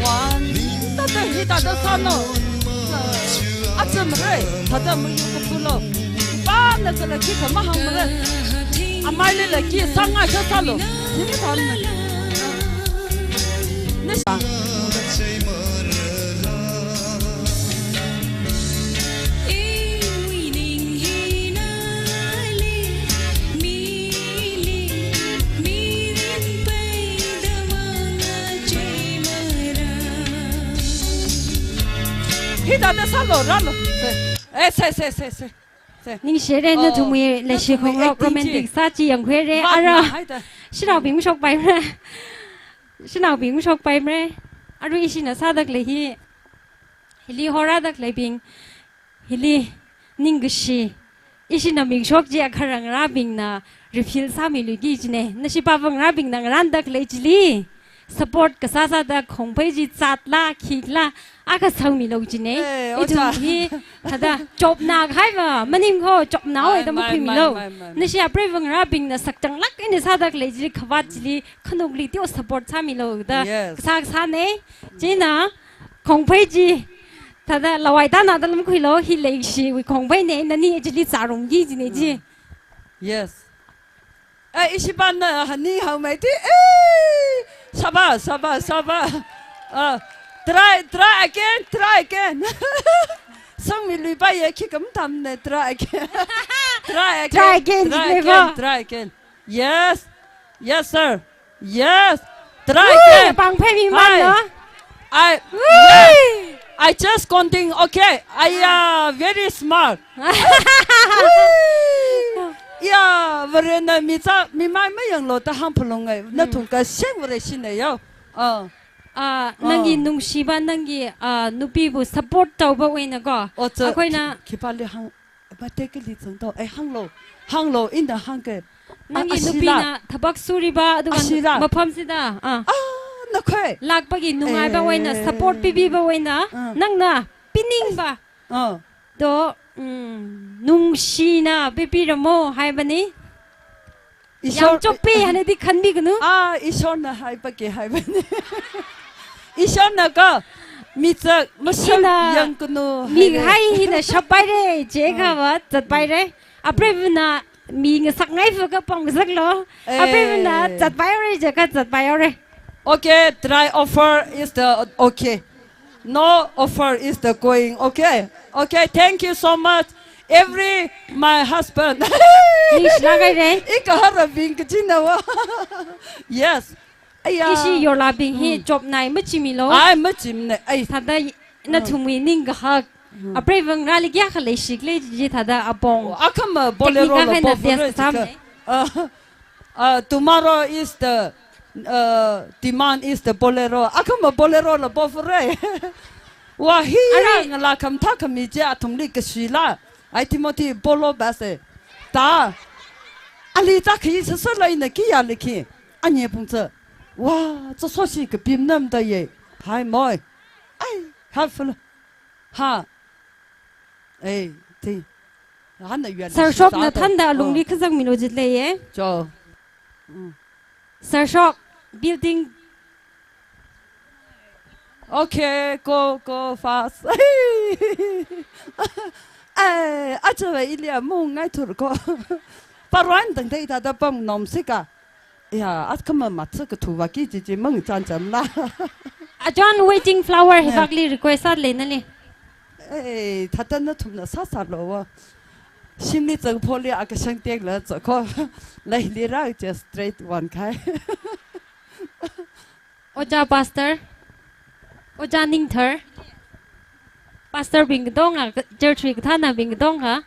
One, thāda, hithāda sālu. Acham rei, thāda mayu kapulu. Pāna kala khikha mahāngmara. Amailila khi sāngaisā sālu. Hithāda. Nasa. Hithāda sālu, rālu. Se. Eh, se, se, se, se. Se. Ningshire, oh, nathumwui leishi khongrok romantic sā chi yangkhuire. Ara. Shanaobing shokpaimara. Shanaobing shokpaimara. Arui ishina sāda khalei hi. Hili horāda khaleibing. Hili ningkashi. Ishina mingshok chi akharā ngarābingna refill sāmilu ki chine. Nashi pāva ngarābingna ngarānda khalei chili support kasā sāda khongphei chi zatla, khikla, akha sangmilu chine. Eh, ithum ojā hi thāda chopna kahaiva maning kho, chopna ai, oida mai, makhuimilu. Mai, mai, mai. Nashi apreiva ngarābingna sakchanglāk eina sāda khalei chili khavāt chili khanukli teo support sāmilu da. Yes. Kasā kasāne. Chieina khongphei chi thāda lawai tāna da lamkhuilu, hi leishiwui khongpheine, nani chili zārumki chine chi. Yes. Eh, ishi pāna hani haomeiti. Eh, shabash, shabash, shabash. Uh, try, try again, try again. Sangmiluipaiya khikha matamne, try again. Try again. Try again, try again, try again. Yes. Yes, sir. Yes. Try again. Pāngphei mi man lo. I, yeah. I just counting. Okay. I, uh, very smart. Yeah, Varena mi cha, mi mai mayanglu da hāngphalunge. Nathum kasheng Vare shine yo. Uh. Ah, nanggi nungshiba, nanggi, ah, nupibu support tauba wui eina ko. Oh, tsa, akhoi na khi-, khipāli hāng, mate kali zangto. Eh, hānglo, hānglo, ina hāngke. Nanggi ah, ashila. Nupina thabak suriba, aduga ashila. Mafam sida. Ah. Ah, nakhoi. Lākpagi nungaiba wui eina, eh, support pibiba wui eina, ah, nangna piningba. Ah. To, mm, nungshina pipiramo haibani. Ishwar yāng chokpe haina di khanbiganu. Ah, Ishwarna haibake haibani. Ishwarna ka, mi zak, mashak ina yangkanu, mi haire. Hai hina shappaire, je kha va, zatpaire. Apreivana mi ngasak ngaifa ka pong ngasaklo. Eh. Apreivana zatpaire, je kha zatpaire. Okay, try offer is the okay. No offer is the going. Okay. Okay, thank you so much. Every, my husband. Ningshilāk haire. Ika harabing kachina wa. Yes. Aya. Ishi yorlabing hi, mm, chopnai machimilo. Ai, machimnei. Ai. Thāda nathumwui ningkahak. Mm. Apreiva ngarāli kayākha leishikhala ji thāda apong. Oh, akhama Bolero la technical haina bofure test jika. Samnei. Ah. Uh, tomorrow is the, uh, demand is the Bolero. Akhama Bolero la bofure. Wa hi ara ya ngala khamathā khami je athumli kashila. Ai Timothy Polo base. Ta. Ali ta khi sasa lai na kiya liki. Anye pung tsa. Wa, tsa so shi kapim nam da ye. Hai moi. Ai, ha fula. Ha. Eh, ti. Hana yuan. Sir Shok na thānda alungli khazang milo jit leiye. Jo. Mm. Sir Shok, building. Okay, go, go fast. Eh, achawa ilia mung ngai tur ko. Parwan dang dai da da pam nom sika. Ya, akhama matsa kathuwa ki ji ji mang chan chan la. Ajon waiting flower hi vakli request sālei nali. Eh, thāda nathumna sāsālo wa. Shimli zang pholi akashang tek la zako. Laili ra just straight one kai. Ojā Pastor. Ojā Ningthar. Pastor bing dong a, church wui kathānabing dong a.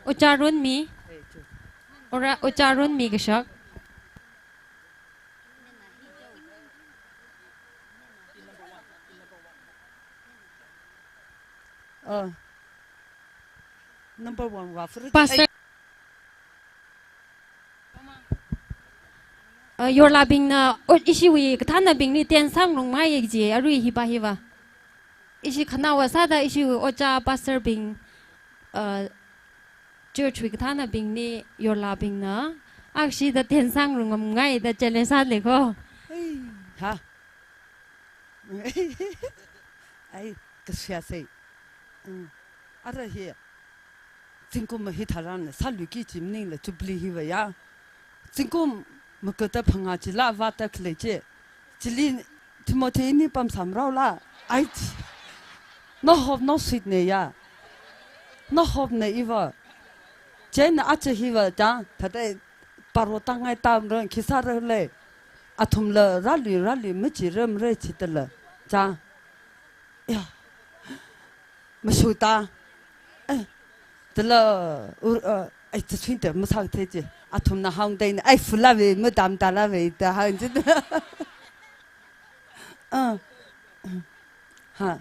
Ojā Runmi. Ora, Ojā Runmi kashak. Uh, number one wa fru. Pastor. Uh, yorlabingna, o, ishiwui kathānabingli ten sangrung mai ye ji, arui hiba hiba. Ishi khanaowa sāda ishiwui ojā pastor bing, uh, church wui kathānabingli yorlabingna, akshi da ten sangrung ngai da challenge sālei ko. Hey, ha. Ai, kashia sei. Mm. Ara hi. Zingkum hi tharan sāluiki ji maningla Jubilee hiva ya. Zingkum makata phangā chila vāta khalei je. Chili Timothy ni pam samrao la. Ai. No hope, no sweet ne ya. No hope ne iva. Jen acha hiva ta, thāda paro tangai tamra khisāra le. Athumla rāli rāli machi ramre chitala. Ja. Ya. Masuta. Eh. Tala ur, uh, ai, tsuinta masak the chi. Athumna hāngdaina, ai, fula ve, madam tala ve, ta hāng chi. Uh. Ha.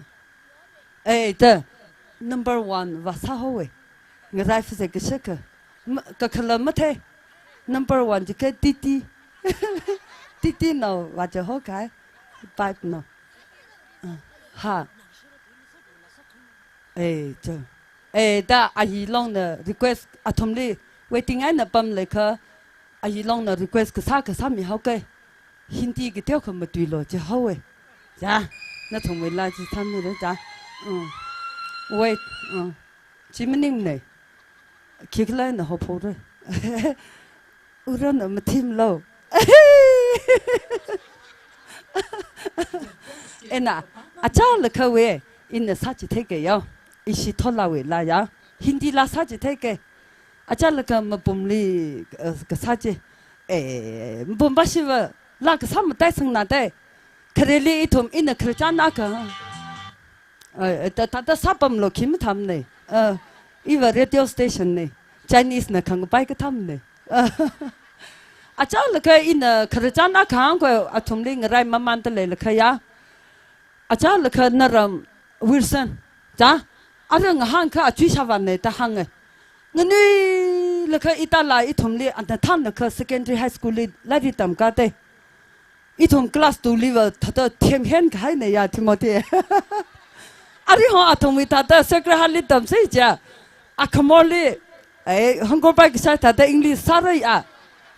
Eh, ta. Number one, va sāhaowe. Ngarai fuse kashaka. Ma, kakhala mathei. Number one, jike T T. T T no, va je ho kai. Pipe no. Uh. Ha. Eh, cho. Eh, da ayi longna request athumli waiting eina pam leikha ayi longna request kasā kasā mihaoke. Hindi kateo kha matuilo jihaowe. Ja, nathumwui la ji thamni re ja. Mm. Wait, mm. Chi maningne. Khikhala na hophore. Urana mathimlo. Ena, achālakha we, ina sāchitheike yao. Ishi tholawe la ya. Hindi la sāchitheike. Achālakha mapumli, eh, kasā chi. Eh, mapum bashiva la kasā matai sangna tai. Khareli ithum ina kharchānaka. Eh, ta, ta, ta sāpamlo khi mathamne. Eh, iva radio station ne. Chinese na khangapai kathamne. Eh, Achālakha ina khararchan akha hāngkhui athumli ngarai mamanda leilakha ya. Achālakha naram Wilson. Chā, ara ngahānkha achui sāvāne da hānge. Nganuilakha itala ithumli ana thānlakha secondary high school li lairik tamkate. Ithum class two liva thāda themhen kahaine ya Timothy. Arui hon athumwui thāda Sacred Heart li tamsei ja. Akhamorli, eh, Hungkor bai kashai thāda English sāra ya.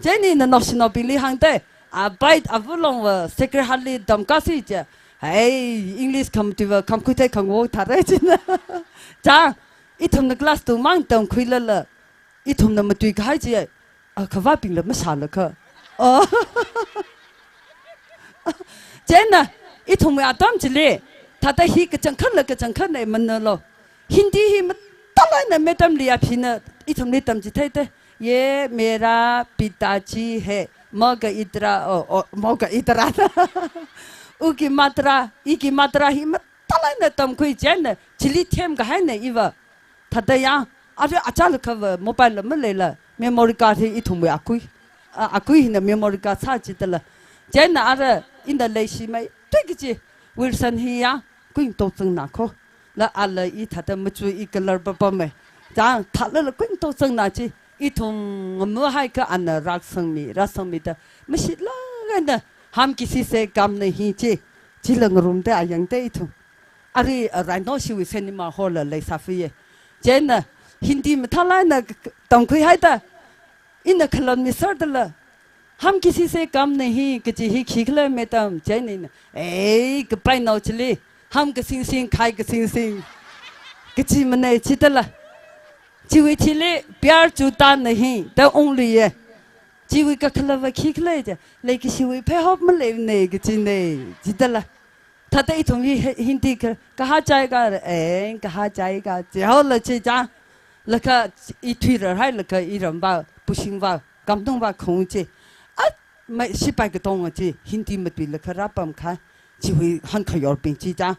Chieina ina naoshinaobingli hāngte, abai avulongva Sacred Heart li tamkasei ja. Hei, English khamatuiva khamkhuithei khangwo thāra china. Chā, ithumna class two mang tamkhuilala. Ithumna matui kahai chi, akhavābingla mashālakha. Oh. Chieina, ithumwui atam chili, thāda hi kachangkhatla kachangkhatna manalo. Hindi hi mathālāk eina madam Liaphina ithumli tamchitheite. "ये मेरा पिताजी है, म ग इतरा, ओ, ओ, म ग इतरा।" U ki matra, i ki matra hi mathālāk eina tamkhui chieina, chili themkahaina iva. Thāda ya, ara achālakhava mobile la maleila, memory card hi ithumwui akui. A, akui hina memory card sā chitala. Chieina ara ina leishimeithui kachi, Wilson hi ya, kuingatok zangna kho. La ala i thāda machu i color papame. Chā, thālala kuingatok zangna chi, ithum ngamu haikha ana rāsangmi, rāsangmida. Mashitlāk eina, "हम किसी से कम नहीं" chi, chila ngarumda ayangda ithum. Arui, uh, Rhino shiwui cinema hall la leisāfuye. Chieina Hindi mathālāk eina k-, k-, tamkhuihaida. Ina khalon misar dala. "हम किसी से कम नहीं" kachi hi khikhala madam. Chieina ina, "Ei, kapainao chili. हम किसी से, किसी से" kachi mane chitala. Chiwui thili "प्यार झूठा नहीं" da ungluiye. Chiwui kakhalava khikhala ja. "Leikashiwui pheihop maleine" kachine. Chitala. Thāda ithum hi, hi, Hindi ka, "कहाँ जाएगा?" Eh, "कहाँ जाएगा?" chihaola chi chā. Laga i thuirar hailaga i ramva, pushingva, kamtungva khong chi. At, mai sipai katonga chi, Hindi matuilaga rāpamkha. Chiwui hankhayorbing chi chā.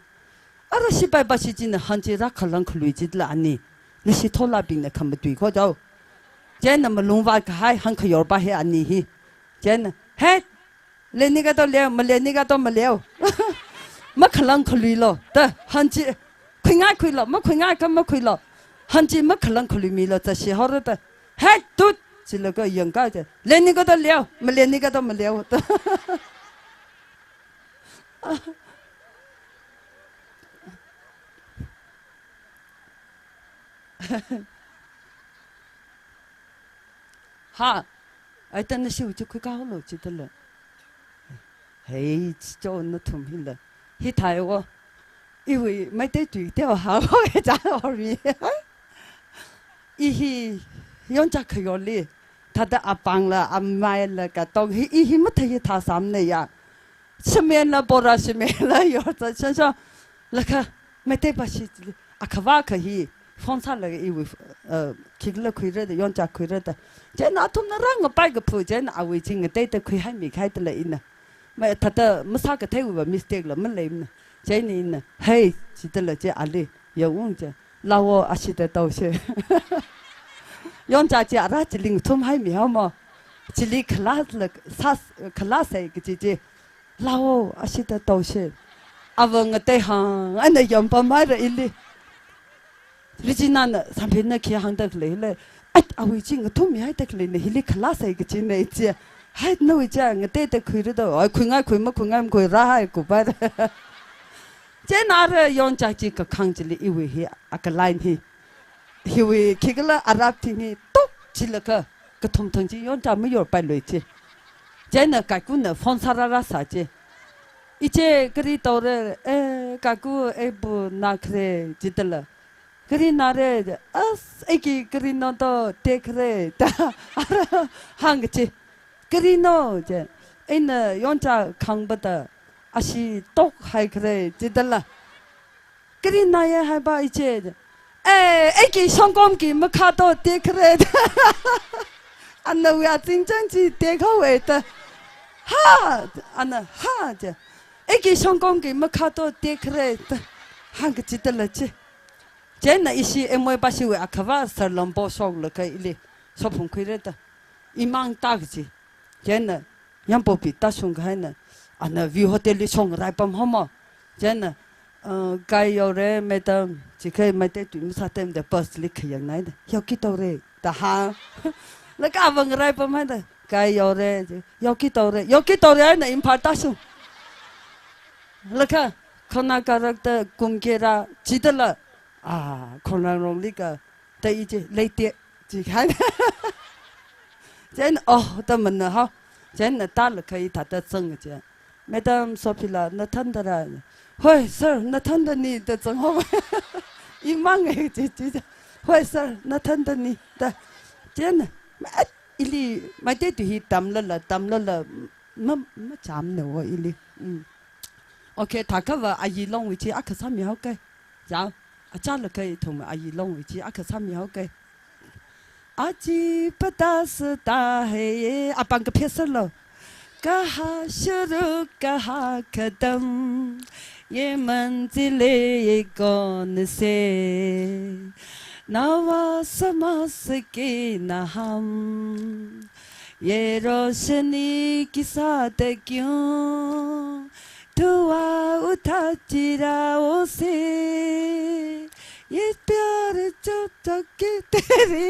Ara sipai bashi china han chi rākhalang khalui chila ani. Nashi tholabingna khamatui kho jao. Chieina malungva kahai hankhayorpa hi ani hi. Chieina, "Hey, लेने का तो ले, मलेने का तो मलेओ।" Makhalang khaluilo. Da, han chi, khuingai khuilo, makhuingai kha makhuilo. Han chi makhalang khaluimilo, zashi haora da. "Hey, tut!" chilaga yangka ja. "लेने का तो लेओ, मलेने का तो मलेओ।" Da. Ha. Ai, ta nashiwui chi khuikaholo chitala. Hei, chicho nathum hila. Hithāi wo. Iwui Meitei tui teo ha wo, e cha hormi. I hi yoncha khayorli. Thāda apāngla, amaila katong hi, i hi mathei hi thāsāmne ya. Shamenla, bora shamenla, yorza shansha. Laga, Meitei bashi chili, akhavā akha hi, phone sālaga iwui, uh, khikhala khuira da, yoncha khuira da. Chieina athumna rāngapai kaphu, chieina awui chi ngateida khuihaimi khaidala ina. Mai thāda masākatheiwuiva mistake la maleimana. Chieina ina, "Hey," chitala chi ali, yaung chi. "Lawo, ashida taoshe." Yoncha chi ara chili ngathumhaimi haomo. Chili khalāla, sas, khalāsei kachi chi. "Lawo, ashida taoshe." Ava ngatei hāng, ana yampamhaira ili. Regina na, Samphina khi hāngda khalei le. "Ai, awui chi ngathummihaida khaleina, hili khalāsei kachina chi." "Hai, nawui chi ngateida khuira da, ai, khuingai khui makhuingai makhui rāhai kupaira." Chieina ara yoncha chi kakhang chili iwui hi, aka line hi. Hiwui khikhala arap thing hi tok chilaga kathum thang chi yoncha mayorpailui chi. Chieina kaikuna phone sārāra sā chi. "Iche kari taore, eh, kaiku, eh, bu na khare," chitala. "Kari nare?" "As, aiki karino to tekhare," da hāng chi. "Karino?" je. "Eina yoncha khangpa da, ashi tokhaikhare," chitala. "Kari naya haipa iche?" "Eh, aiki shongkomki makha to tekhare." Anawui azingchang chi tekhaowe da. "Ha!" Ana, "Ha!" je. "Aiki shongkomki makha to tekhare," da hāng kachitala chi. Chieina ishi M Y bashiwui akhavā sir Lambo shoklaga ili sophung khuira da. Imang tak chi. Chieina, Yangpokpi tāshungkahaina, ana View Hotel li shongraipam haomo. Chieina, uh, kai yaore, madam, jikhai Meitei tui masātemda bus li khayangnaida, yaokitore, da hāng. Laga ava ngaraipam haida, kai yaore, yaokitore, yaokitore eina Imphal tāshung. Laga, khona karakta kum kera, chidala, ah, khona rongli ka, da i chi, leite, chi khan. Chieina, oh, da mana hao. Chieina, tālaga i thāda zang chi. Madam Sophila, nathāndara. Hoi, sir, nathāndani, da zang hao. I mang e, chi, chi, chi. Hoi, sir, nathāndani, da. Chieina, ma, ili, Meitei tui hi tamlala, tamlala, ma, machamna wo ili. Mm. Okay, thākha va Ayi Longwui chi akha sāmihaoke. Chao, achālaga ithum Ayi Longwui chi akha sāmihaoke. आज पता चलता है, apāng kaphā sālo. कहाँ शुरू कहाँ खत्म, ये मंजिलें ये कौन से, नवा समझ सके ना हम। ये रोशनी के साथ क्यों धुआं उठा चिरागों से, ये प्यार जब तक तेरे,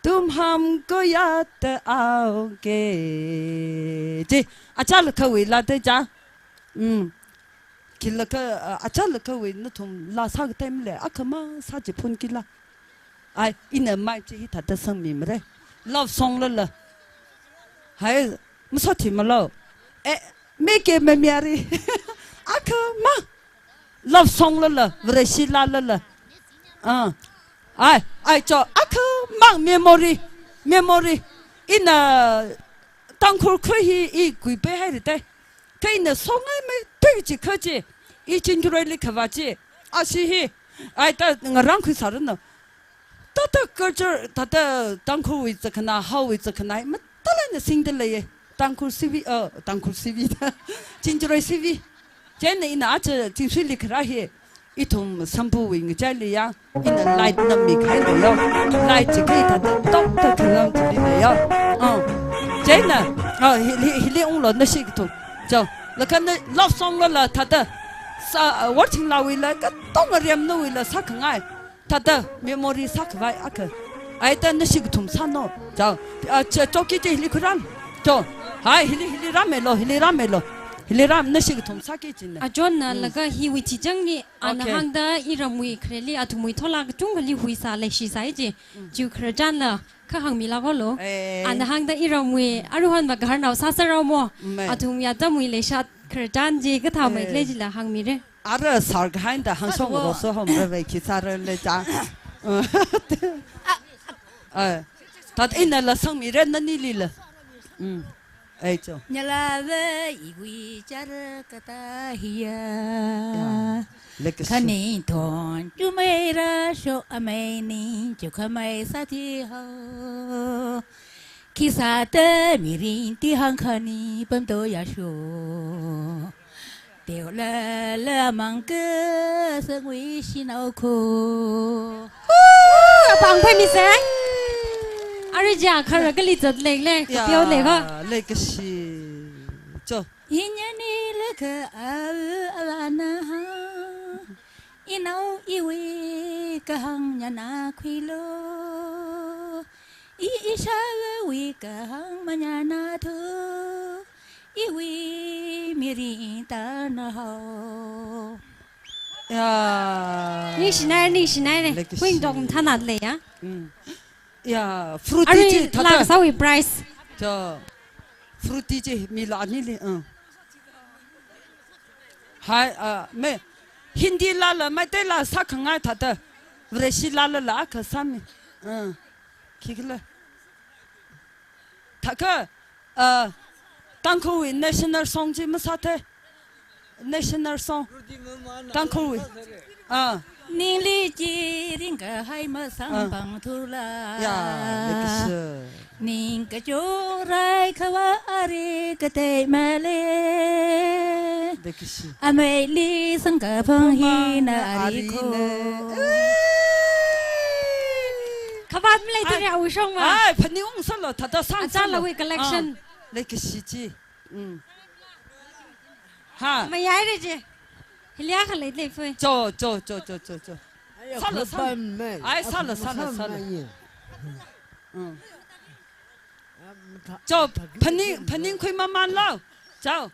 तुम हमको याद आओगे। Chi, achālakhawui laa te cha. Mm. Khilakha, uh, achālakhawui nathum laa sākatei male, akha mang sāchiphun kila. Ai, ina mic chi hithāda sangmimare. Love song lala. Hai, masothimalo. Eh, meke mamiari. Akha mang. Love song lala, Vareshi laa lala. Ah. Ai, ai, cho, akha mang memory, memory. Ina Tangkhul khui hi i kuipe hairite. Kha ina songai me tui chi kha chi. I Chinjureili khavā chi. Ashi hi. Ai ta ngarān khuisāranu. Thāda culture, thāda Tangkhulwui zakhana, haowui zakhana, mathālāk eina singda leiye. Tangkhul C V, uh, Tangkhul C V da. Chinjurei C V. Chieina ina aja Chingsuili kharā hi. Ithum Sambuwui ngachaili ya. Ina light nammi khai leiyo. Light chi khai thāda tokta khalam chili leiyo. Uh. Chieina, uh, hi, hi, hili unglo nashi kathum. Cho, laga na love song lala thāda. Sa, uh, Worthingla wuila, katonga Remnuwuila sākhangai. Thāda memory sākhavai akha. Ai ta nashi kathum sāno. Chao. Ah, cha, choki chi hili khuiran. Cho. Hai, hili, hili rāmelo, hili rāmelo. Hili rām nashi kathum sāki china. Achonna, mm, laga hiwui chichangli, ana, okay, hāngda iramwui khareli athumwui tholak kachungkhali huisā leishisai chi. Mm. Chiwui khararchanla, kha hāngmilāklo. Eh. Ana hāngda iramwui, aruihon va gaharnao sāsārao mo. Mm. Athumwui atamwui leishat khararchan chi kathāmei, eh, khalei chila hāngmire. Ara sar kahaina da hangshong, ah, ro so hom ra ve ki sar le cha. Ah, thāda inala sangmire nanilila. Mm. Ai cho. Nyala ve iwui char kata hiya. Ya. Legacy. Khani thon chumeira sho amei ni chukhamei sāthi ho. Khisāda mirin tihāng khani pamto yasho. Teolala mangka sangwi shinao kho. Woo! Apāng phai misai. Ari ja khara kali zat lek lek, ya, kapyo lek ho. Legacy. Cho. Inyani laka au alana ha. Inao iwui kahāng nyana khuilo. I ishāwui kahāng manyana thu. Iwui mirin tana ho. Ya. Ningshinai, ningshinai ne. Legacy. Huing dok thana le ya. Mm. Ya, Fruity chi thāda. Lak sāwui prize. Cho. Fruity chi mila anili, uh. Hai, uh, me Hindi lala, Meitei laa sākhangai thāda. Vareshi lala la akha sāmi. Uh. Khikhala. Thākha, uh, Tangkhulwui national song chi masāthei. National song. Tangkhulwui. Ah. Ningli chi ringkahai masang, ah, pang thula. Ya, legacy. Ning kachorai khavā ari katei male. Legacy. Ameili sangkaphang hina ari kho. Bat mlei tiri awui shong ma. Ai, phaning ungsālo, thāda sāng sālo. Achālawui collection. Ah, leikashi chi. Mm. Ha. Mayaire chi. Hili akha leilei phui. Cho, cho, cho. Sālo, sālo. Ai, sālo, sālo, sālo. Mm. Cho, phaning, phaning khuimamanlo. Cho.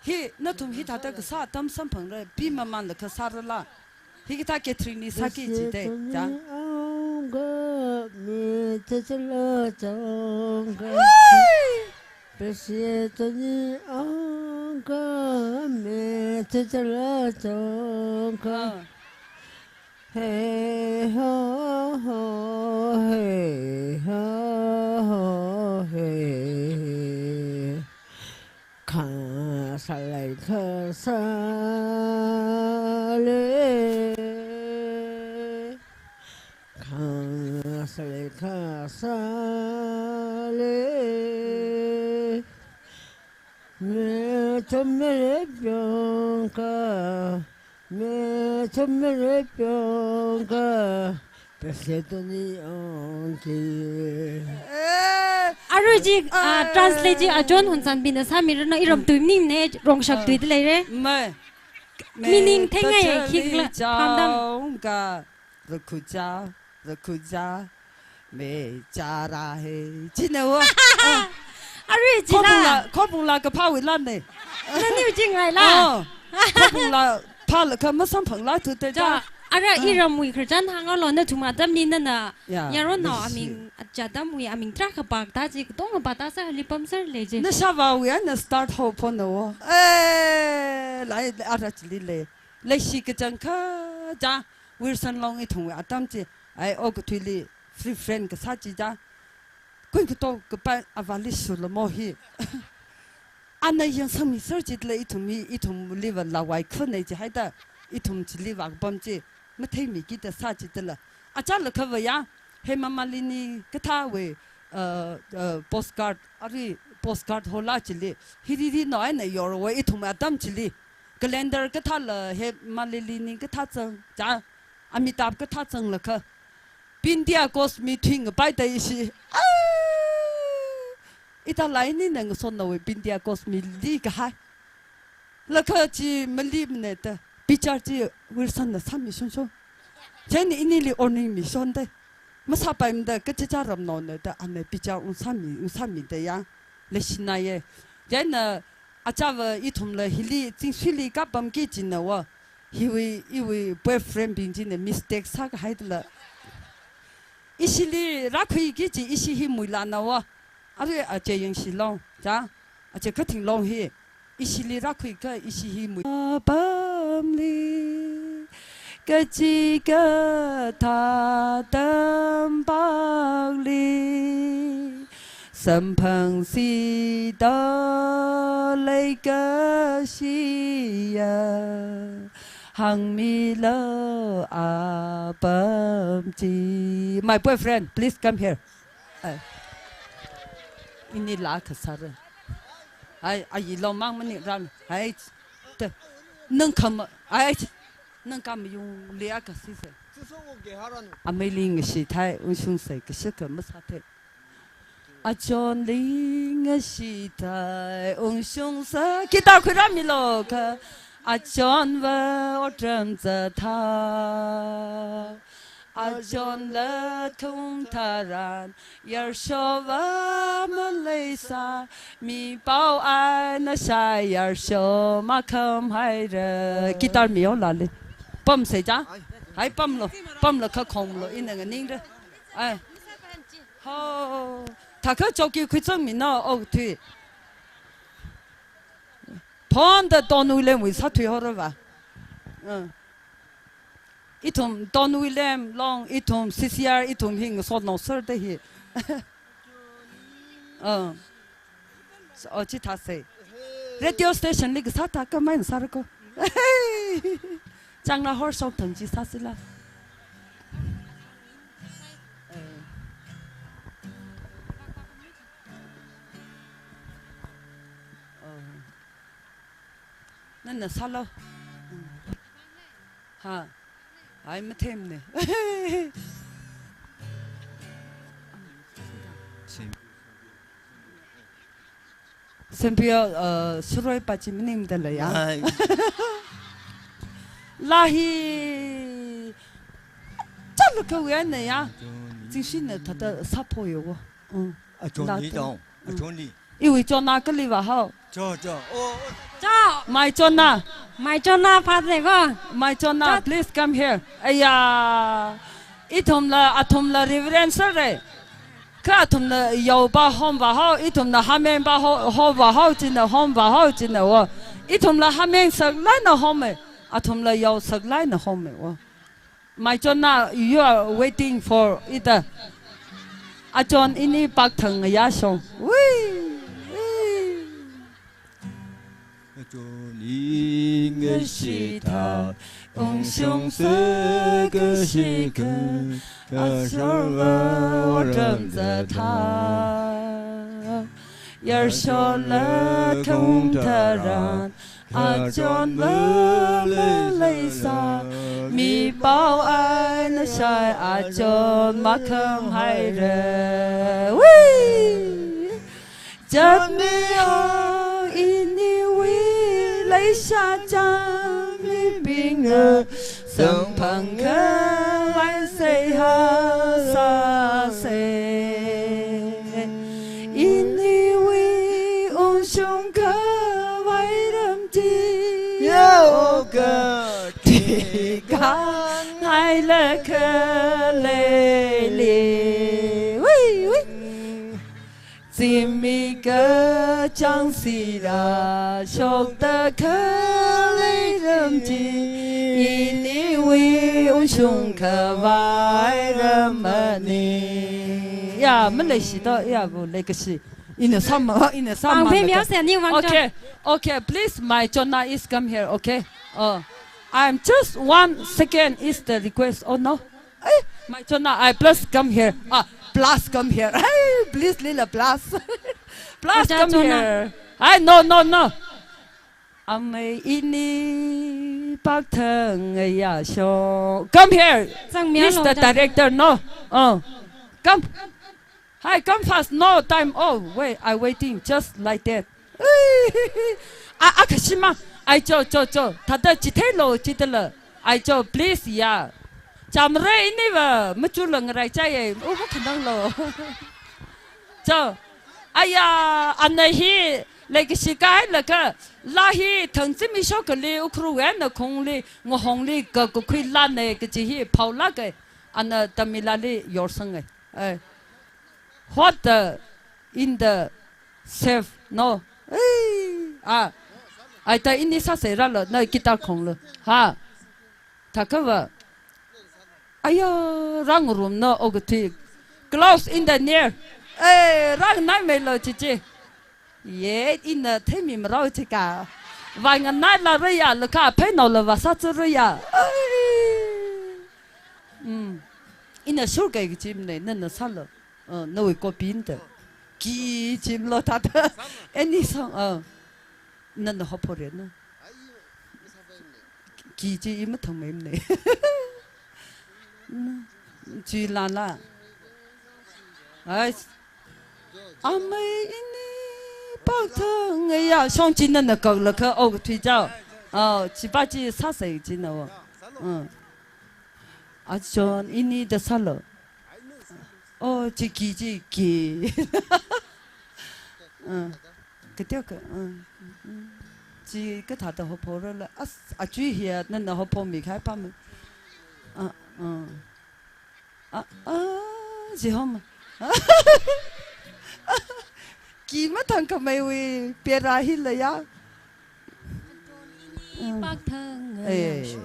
Hi, nathum hithāda kasā atam samphangra, pimamanlaga sārala. Hikathā Catherine li sāki jidei, ja. Ah. Hey ho ho, hey ho ho, hey. Khasālei khasālei, khasālei khasālei. Mechom mele pyongka, mechom mele pyongka, Pese tuni ongki. Eh. Arui chi, ah, translate chi John Hunsanbina sāmiranu, iram tui maningmana, rongshap tui da leire. Mai. Meaning theingai, khikla, phamdam. Ka, rakhuja, rakhuja, me chara he. China wa. Ah. Arui chila. Khopungla, khopungla kaphāwui lānne. Nani uji ngaila. Oh. Khopungla phālaga masamphangla thuda. Cha, ara iramwui khararchan hānglo, nathum atamli nana. Ya, yaronnao leikashi. Aming, aja atamwui aming tarākha pākta chi, katonga pāta sāli pamser lei chi. Nashāvāwui eina start haophona wo. Eh, lai, ara chili lei. Leishi kachangkhat, ja, Wilson Long ithumwui atam chi. Ai, okathuili free friend kasā chi ja. Kuinkato kapai avāli shurlamo hi. Ana yangsangmiser chitla ithum hi, ithumliva lawai khunei jihaida, ithum chiliva kapam chi, matheimikida sā chitla. Achālakhava ya, Hema Malini kathāwui, uh, uh, postcard, arui postcard hola chili, hiriri no eina yorwa ithum atam chili. Calendar kathāla Hema Malini kathā zang, ja, Amitabh kathā zanglakha. Bindia Cosme thuingapaida ishi. Ah! Ita laini nang sonawui Bindia Cosme li kahai. Lakha chi malimana da. Picture chi Wilson na sāmi shonshon. Chieina inili warning mishonda. Masāpaimada kachicha ramnaona da ana picture ungsāmi, ungsāmida ya. Leishinaye. Chieina achāva ithumla hili, Chingsuili kapamki china wa. Hiwui, iwui boyfriend bing china mistake sākahaidala. Ishili rākhuiki chi ishi hi muilana wa. Arui ache Yangshi Long, ja, ache Kathing Long hi. Ishili rākhuika ishi hi mui. Apamli, kachikathā tampakli, samphangsi da leikashiya, hāngmilo apam chi. My boyfriend, please come here. Ai. Ini la kasara. Ai, ai, lo mang mani ran. Ai, te. Nang kam, ai, nang kam yung lia kasise. Amei ling shi thai, ungshung sai, kashaka masate. Achonli ngashithai ungshungsa. Guitar khuirāmilo kha. Achonva otram zathā. Achonla thung tharan. Yarshova maleisa. Mipao eina shai yarsho makhamhaira. Guitar mihaolale. Pamsei ja. Hai pamlo. Pamlo kha khonglo. Ina nganingra. Ai. Ho, thākha choki khuizangmina, oh, thui. Phonda Don William wui sāthui horava. Uh. Ithum Don William Long, ithum C C R, ithum hi ngasotnaoserda hi. Uh. So, oh, chithāsei. Radio station li kasā thākha mai sārako. Changna hor shokthang chi sāsila. Eh. Oh. Nana sālo. Ha. Ai, mathemne. Sempio, uh, suroi pachi maningda lei ya. Ai. Laa hi chālakha wui eina ya. Zingshina thāda sāphoyo wo. Mm. Achon Laa ni ta. Dong. Mm. Achon ni. Iwui chonna kali vāhao. Cho, cho. Oh, oh. Cho. Mai chonna. Mai chonna pha de ko. Mai chonna, Cho. Please come here. Aya. Ithumla, athumla reverence sāra. Kha athumna yao pā hom vāhao, ithumna hameng pā ho, ho vāhao, china hom vāhao, china wo. Ithumla hameng saklāk eina hom e, athumla yao saklāk eina hom e wo. Mai chonna, you are waiting for ita. Achon ini pakthang ya shong. Wui, wui. Achon ini ngashi thā, ungshung sā kashi kha, ashor va ram za thā. Yarshor la khung tharan, achon va la leisā, mi pao eina shai achon makhang haira. Wui! Zatmiya iniwui leisha zatmibingna samphang khavai seihā sāsa. Iniwui ungshung khavai ram chi yaoka tikang hailakha leili. Wui, wui. Zimik kachāng sira shokta khalei ram chi, iniwui ungshung khavai ram mani. Ya, maleishi to, ya, bu leikashi. Ina sāma, ina sāma. Wang phe miao se ni wang chon. Okay, okay, please, my chonna is come here, okay? Oh, I'm just one second is the request, oh no? Eh, my chonna, I plus come here. Ah, plus come here. Hey, please, lila plus. Plus Acha come chonna. Here. Hey, no, no, no. Amei ini pakthang ya shong. Come here. Zangmia Mister long ta. Director, no. Oh, come. Hi, come fast. No time. Oh, wait, I waiting just like that. A, a, kashima. Ai cho, cho, cho. Thāda chitheilo, chithāla. Ai cho, please, ya. Chamre ini va, machula ngarai chai, eh. Uva khananglo. Cho. Aya, ana hi, leikashi kahai laka. Laa hi, thangzim ishokali, Ukhrul eina khongli, ngahongli, ka, kakhui laana, kaji hi, phaolaka. Ana Tamilali, yorsanga. Eh. What the, in the safe, no? Ei, ah. Aita ini sāseralo, na guitar khonglo. Ha. Thākha va. Aya, rang room no, okathui. Close in the near. Eh, rang nai melo chichi. Ye, ina themi marao chika. Vang nai la raya, laka phe no la va sā chu raya. Ai. Mm. Ina sure kai kichim ne, nana sālo. Uh, nawui copy nda. Kichimlo thāda. Any song, uh, nana hophore na. Ki chi ima thangmeimne. Chi lala. Ai. Amei ini pakthang ya shong chi nana kaklakha okathui chao. Oh, chi pa chi sāsai chi na wo. Uh. Achon ini da sālo. Oh, chi ki, chi ki. Uh, katia ka, uh, uh. Chi kathāda hophorala. As, achui hiya, nana hophomi khai pam. Uh, uh. Ah, ah, chi hom. Ki mathang khameiwui, pera hila ya. Mm. Pakthang ya. Eh.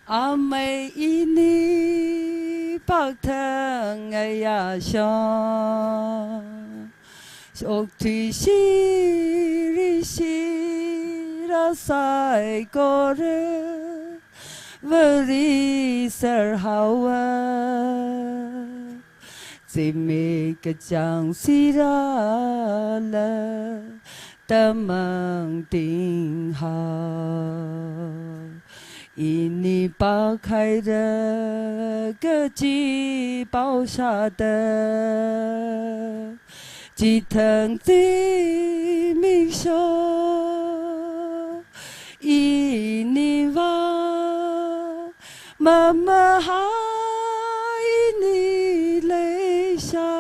Amei ini pakthang ya shong. Okathui shiri shira saikora. Vari sar haowa. Zimik kachāng sirala tamang ting hao. Ini pākhaira kaji pao shāda, chithang zimiksho iniva mamahā ini leisha.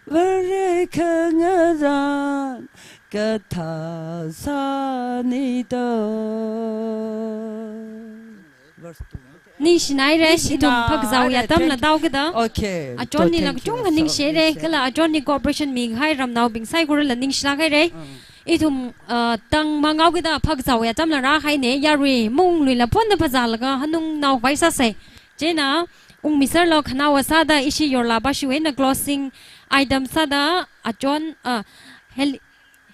Vare khangarān kathā sāni do. Ningshinaira, ithum phakzāwui atam la tāokida. Okay. Achon nila kachungkha ningshire, kala achon ni cooperation mikahai ramnaobing saikorala ningshilāk haire. Ithum, uh, tang mangaokida phakzāwui atam la rāhaine, yarui mungluila phonda phazālaga hanungnao vai sāsei. Chieina, ungmiserlo khanaowa sāda ishi yorla bashiwui eina closing item sāda achon, uh, Hel-,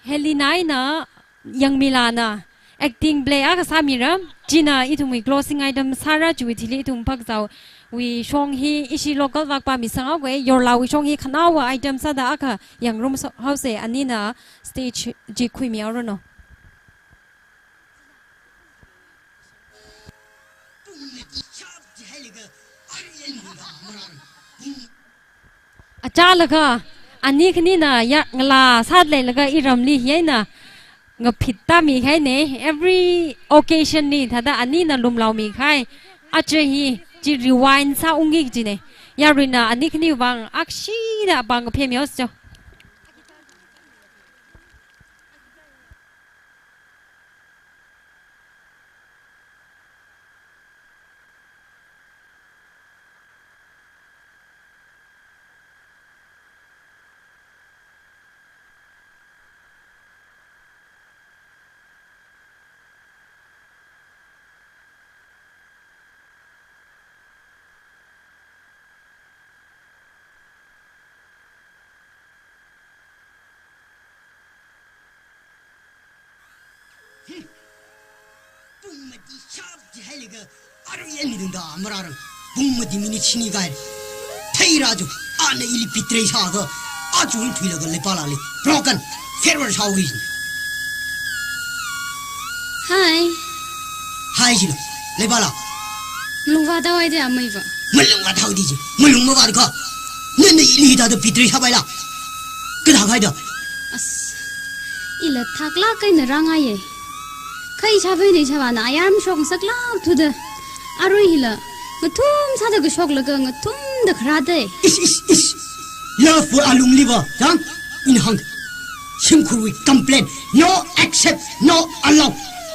Helena eina Yangmilana acting play akha sāmira, chieina ithumwui closing item sāra, chiwui thili ithum phakzāwui shong hi ishi local vak pāmisanghaoke, yorlawui shong hi khanaowa item sāda akha yangrum so-, haose, anina stage chi khuimihaoranu. Achālaga, ani khanina ya ngalā sāda leilaga iramli hi eina ngaphit tāmi kahaine, every occasion li thāda anina lumlaomi kahai. Aja hi chi rewind sāungki kajine. Yaruina ani khaniwui vang akshida vang kaphemihaosa cho. Pung mati shap jihailaga, arui anitungda marārang, pung mati minute shini kahai. Theira chu, ana ili betray sāakha, aja wungthuilaga leipālāli, broken, farewell sāhaoki. Hi. Hi jilo, leipāla. Malungvāthaohaide ameiva. Malungvāthaohaide ji, malung mavātakha. Nana ili hithāda betray sāpaila. Kathākhaida. As, ila thaklāk eina rāngaiye. Kha ishāvā eina ishāvāna ayar mashoksāklāk thuda. Arui hila, ngathum sāda kashoklaga ngathumda kharāde. Ish, ish, ish. Love wui alungliva, chang, ina hāng. Shimkhurwui complain, no accept, no allow.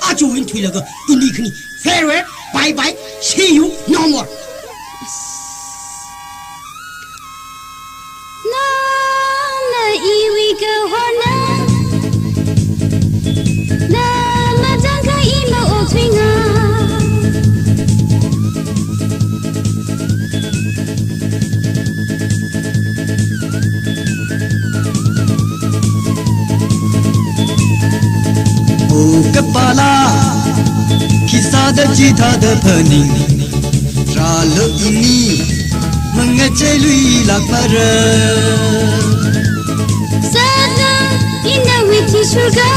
Aja wungthuilaga, ini khani, farewell, bye bye, see you, no more. Nana iwui kahorna, na machangkha i maokthuinga. O kapāla, khisāda chithāda phaning, rālu ini, mangacheiluilākmara. Sāda, ina withishurga,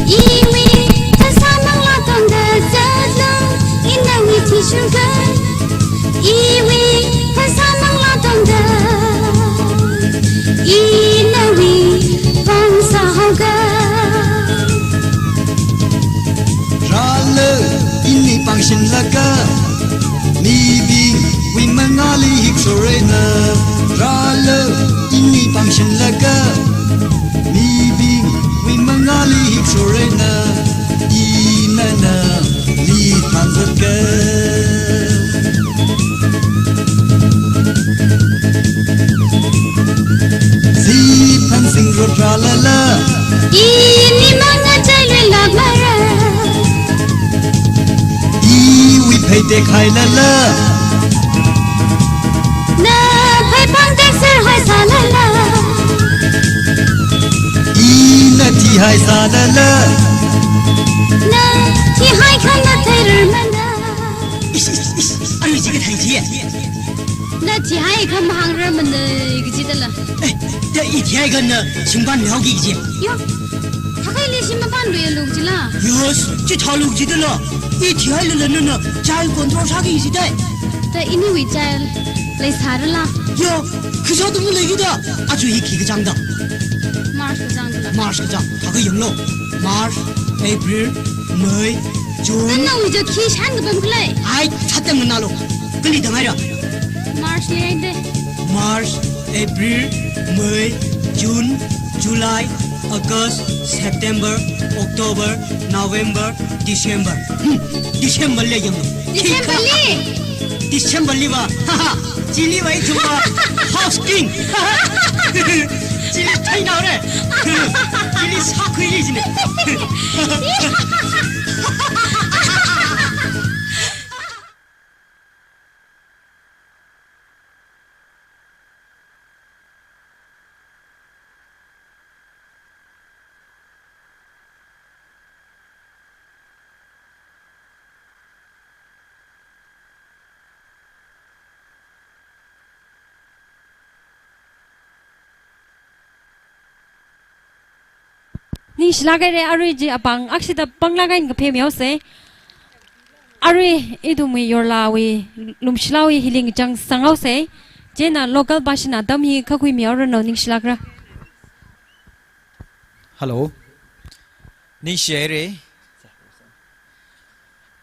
iwui phasā manglā tongda sāda, ina withishurga, iwui phasā manglā tongda, ina wui pāng sāhaoga. Rālu, ini pāngshinlaga, mibingwui mangāli hikshorena. Rālu, ini pāngshinlaga, mibingwui mangāli hikshorena. Ina nali thanzatga. Ziphan singrot rālala, ini mangacheiluilākmara. Iwui phei tekhailala, na phei pāng tekserhai sālala, ina thihai sālala, na thihai kha matheirarmana. Ish, ish, ish, ish. Arui chi kathei chi. Na thihai kha mahāngrarmana kajidala. Eh, da i thihaiakha na shimpan mihaoki kaji. Yo, thakhaili shim mapa Luya luk jila. Yes, chithā luk jidala. I thihailala nana child control sāki jidai. Ta iniwui child leisārala. Yo, khisā tumu leikida. Achu hi khi kachāngda. March kachāngda. March kachāng. Thākha yanglu. March, April, May, June. Nana wija khi shānkapam khalei. Ai, thatta nganālu. Kali da ngaira. March li ainde. March, April, May, June, July, August, September, October, November, December. Hmm, December li yanglu. December li? December liva. Haha. Chiliva ithumva house clean. Chili thainaore. Chili sākhuili jine. Ningshilāk haire, arui chi apāng akshida pānglāk eina kaphemihaose. Arui ithumwui yorlāwui lumshilāwui hili ngachang sanghaose. Chieina local bhashan atam hi khuimihaoranu, ningshilākra. Hello. Ningshi haire.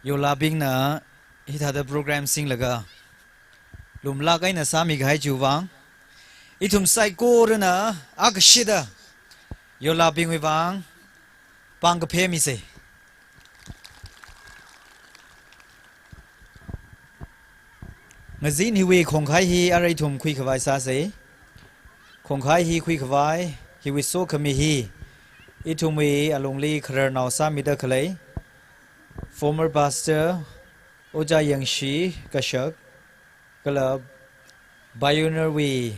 Yorlābingna hithāda program singlaga lumlāk eina sāmikahai chiwui vang, ithum saikorana akashida yorlābingwui vang pāng kaphemise. Ngazin hiwui khongkhai hi arui ithum khuikhavai sāse. Khongkhai hi khuikhavai hiwui sokhami hi ithumwui alungli khararnao sāmida khalei former pastor Ojā Yangshi Kashak, kala pioneer wui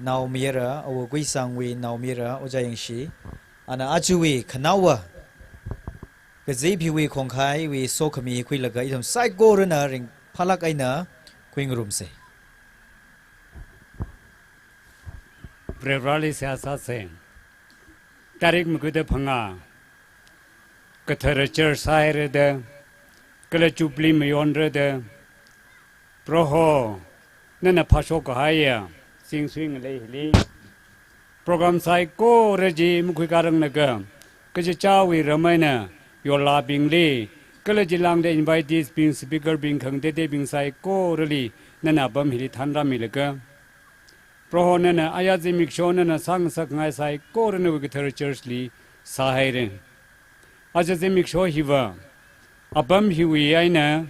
naomayara, Awo Kuisangwui naomayara Ojā Yangshi, ana achuwui khanaowa kazip hiwui khongkhaiwui sokhami khuilaga ithum saikorana ringphālāk eina khuingarumse. Varivarāli seihā sāse. Tarik makuda phangā, kathara church sāhairada, kala jubilee mayonrada, Proho, nana phāshok kahaiya zingsui ngalei hili program saikora chi makhuikāranglaga, kachichāwui ram eina yorlābingli, kala chilāngda invitees bing, speaker bing, khangateiteibing saikorali nana apam hili thānrāmilaga, Proho, nana aya zimiksho nana sāngasakngai saikora nawui kathara church li sāhaire. Aja zimiksho hiva apam hiwui eina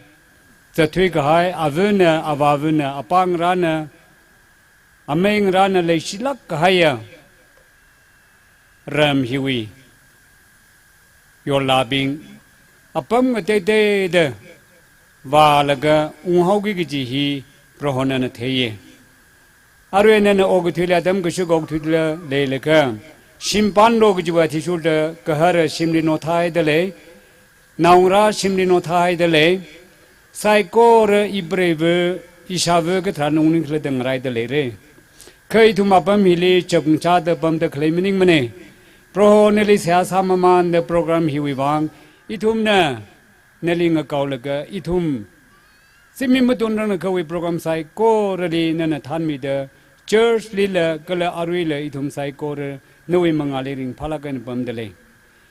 zatthui kahai avana, avāvana, apāngarāna, ameingarāna leishilāk kahaiya ram hiwui yorlābing apam ngateiteida vālaga unghaoki kaji hi Proho nana theiye. Arui nana okathuili atam kashok okathuila leilaga, shim pānlu kajiwui athishurda gahara shimli nothāhaida lei, naongarā shimli nothāhaida lei, saikora ipreiva, ishāva katharan ungning khalatta ngaraida leire. Kha ithum apam hili chapngachāda pamda khalei maningmane. Proho, nali seihā sāmamānda program hiwui vang ithumna nali ngakaolaga, ithum zimik matunranglakhawui program saikorali nana thānmida, church lila kala aruila ithum saikora nawui mangāli ringphālāk eina pamda lei.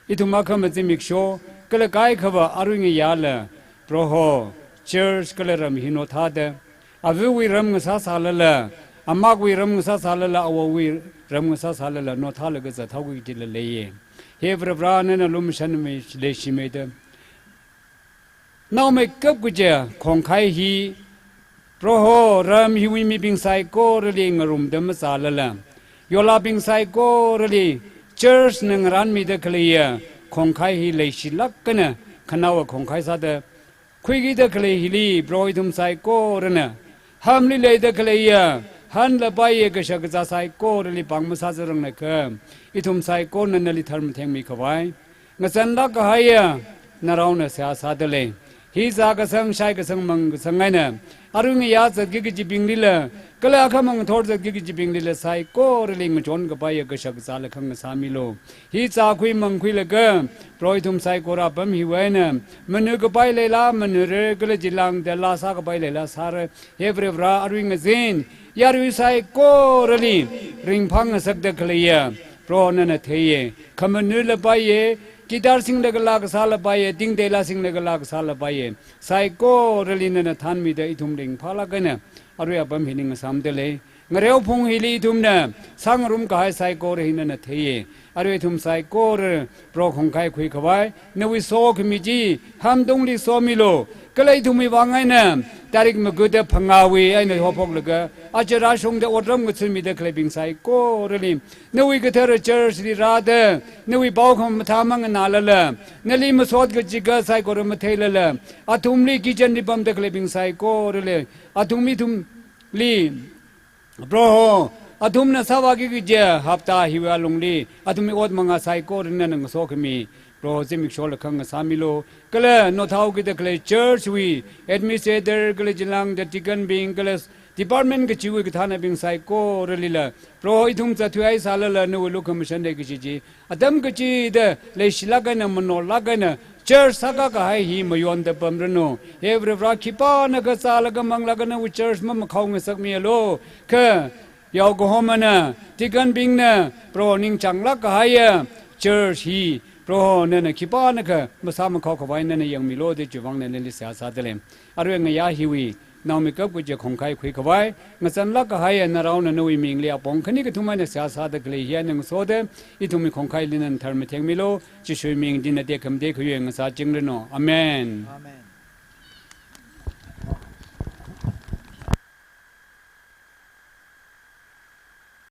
Ithum akhama zimiksho kala kaikhava arui ngayāla, Proho, church kala ram hi nothāda, avawui ram ngasāsālala, amakwui ram ngasāsālala, awowui ram ngasāsālala nothālaga zathaoki kajila leiye. He Varivarā, nana lumashanmi leishimeida, naomeikap kaja khongkhai hi, Proho, ram hiwui mibing saikorali ngarumda mazālala, yorlābing saikorali church na ngarānmida khaleiya khongkhai hi leishilāk eina khanaowa khongkhai sāda khuikida khalei hili, Proho, ithum saikorana hamli leida khaleiya hanlapaiya kashak kazā saikorali pāng masāzaranglakha, ithum saikorana nali tharmathengmi khavai ngazanlāk kahaiya naraona seihā sāda lei. Hi zākasang, shaikasang, mangkasang eina arui ngayā zatki kajibinglila, kala akhamang thor zatki kajibinglila, saikorali ngachon kapaiya kashak kazāla khangasāmilu. Hi zākhui mangkhuilaga, Proho ithum saikora apam hiwui eina, manu kapai leila manura, kala chilāngda laa sākapai leila sāra, he Varivarā arui ngazin, yarui saikorali ringphāngasakda khaleiya, Proho nana theiya, khamanula paiya, guitar singda kala kasāla paiya, tingteila singda kala kasāla paiya, saikorali nana thānmida ithum ringphālāk eina, arui apam hi ning ngasāmda lei. Ngareo phung hili ithumna sāngarum kahai saikora hi nana theiya. Arui ithum saikora Proho khongkai khuikhavai, nawui sokhami chi hamtungli somilu. Kala ithumwui vang eina, tarik magada phangāwui eina haophoklaga, aja rāshungda otram ngathunmida khaleibing saikorali, nawui kathara church li rāda, nawui pao khamathā manganālala, nali masot kachika saikora matheilala, athumli kitchenli pamda khaleibing saikorali, athum ithumli, Proho, athumna sāvāki kaji hapta hiwui alungli, athumwui ot manga saikora nana ngasokhami, Proho zimikshola khangasāmilu. Kala naothaokida khalei church wui administrator, kala chilāngda deacon bing, kala department kachiwui kathānabing saikoralila, Proho ithum zatthuihai sālala nawui lukhamashan lei kaji chi, atam kachida leishilāk eina, manolāk eina, church sākakahai hi mayonda pamranu. He Varivarā, khipānakha zālaga manglāk eina nawui church mamakhao ngasakmialu. Kha yaokahomana, deacon bingna, Proho ningchānglāk kahaiya church hi, Proho nana khipānakha masāmakhao khavai nana yangmilu da chiwui vang nali seihā sāda lei. Arui ngayā hiwui naomeikap kaji khongkai khuikhavai, ngazanlāk kahaiya naraona nawui mingli apong khani kathum eina seihā sāda khalei hi eina ngasoda, ithumwui khongkaili nana tharmathengmilu, Jishuwui ming china tekhamatei khayu ngasāchingranu. Amen. Amen.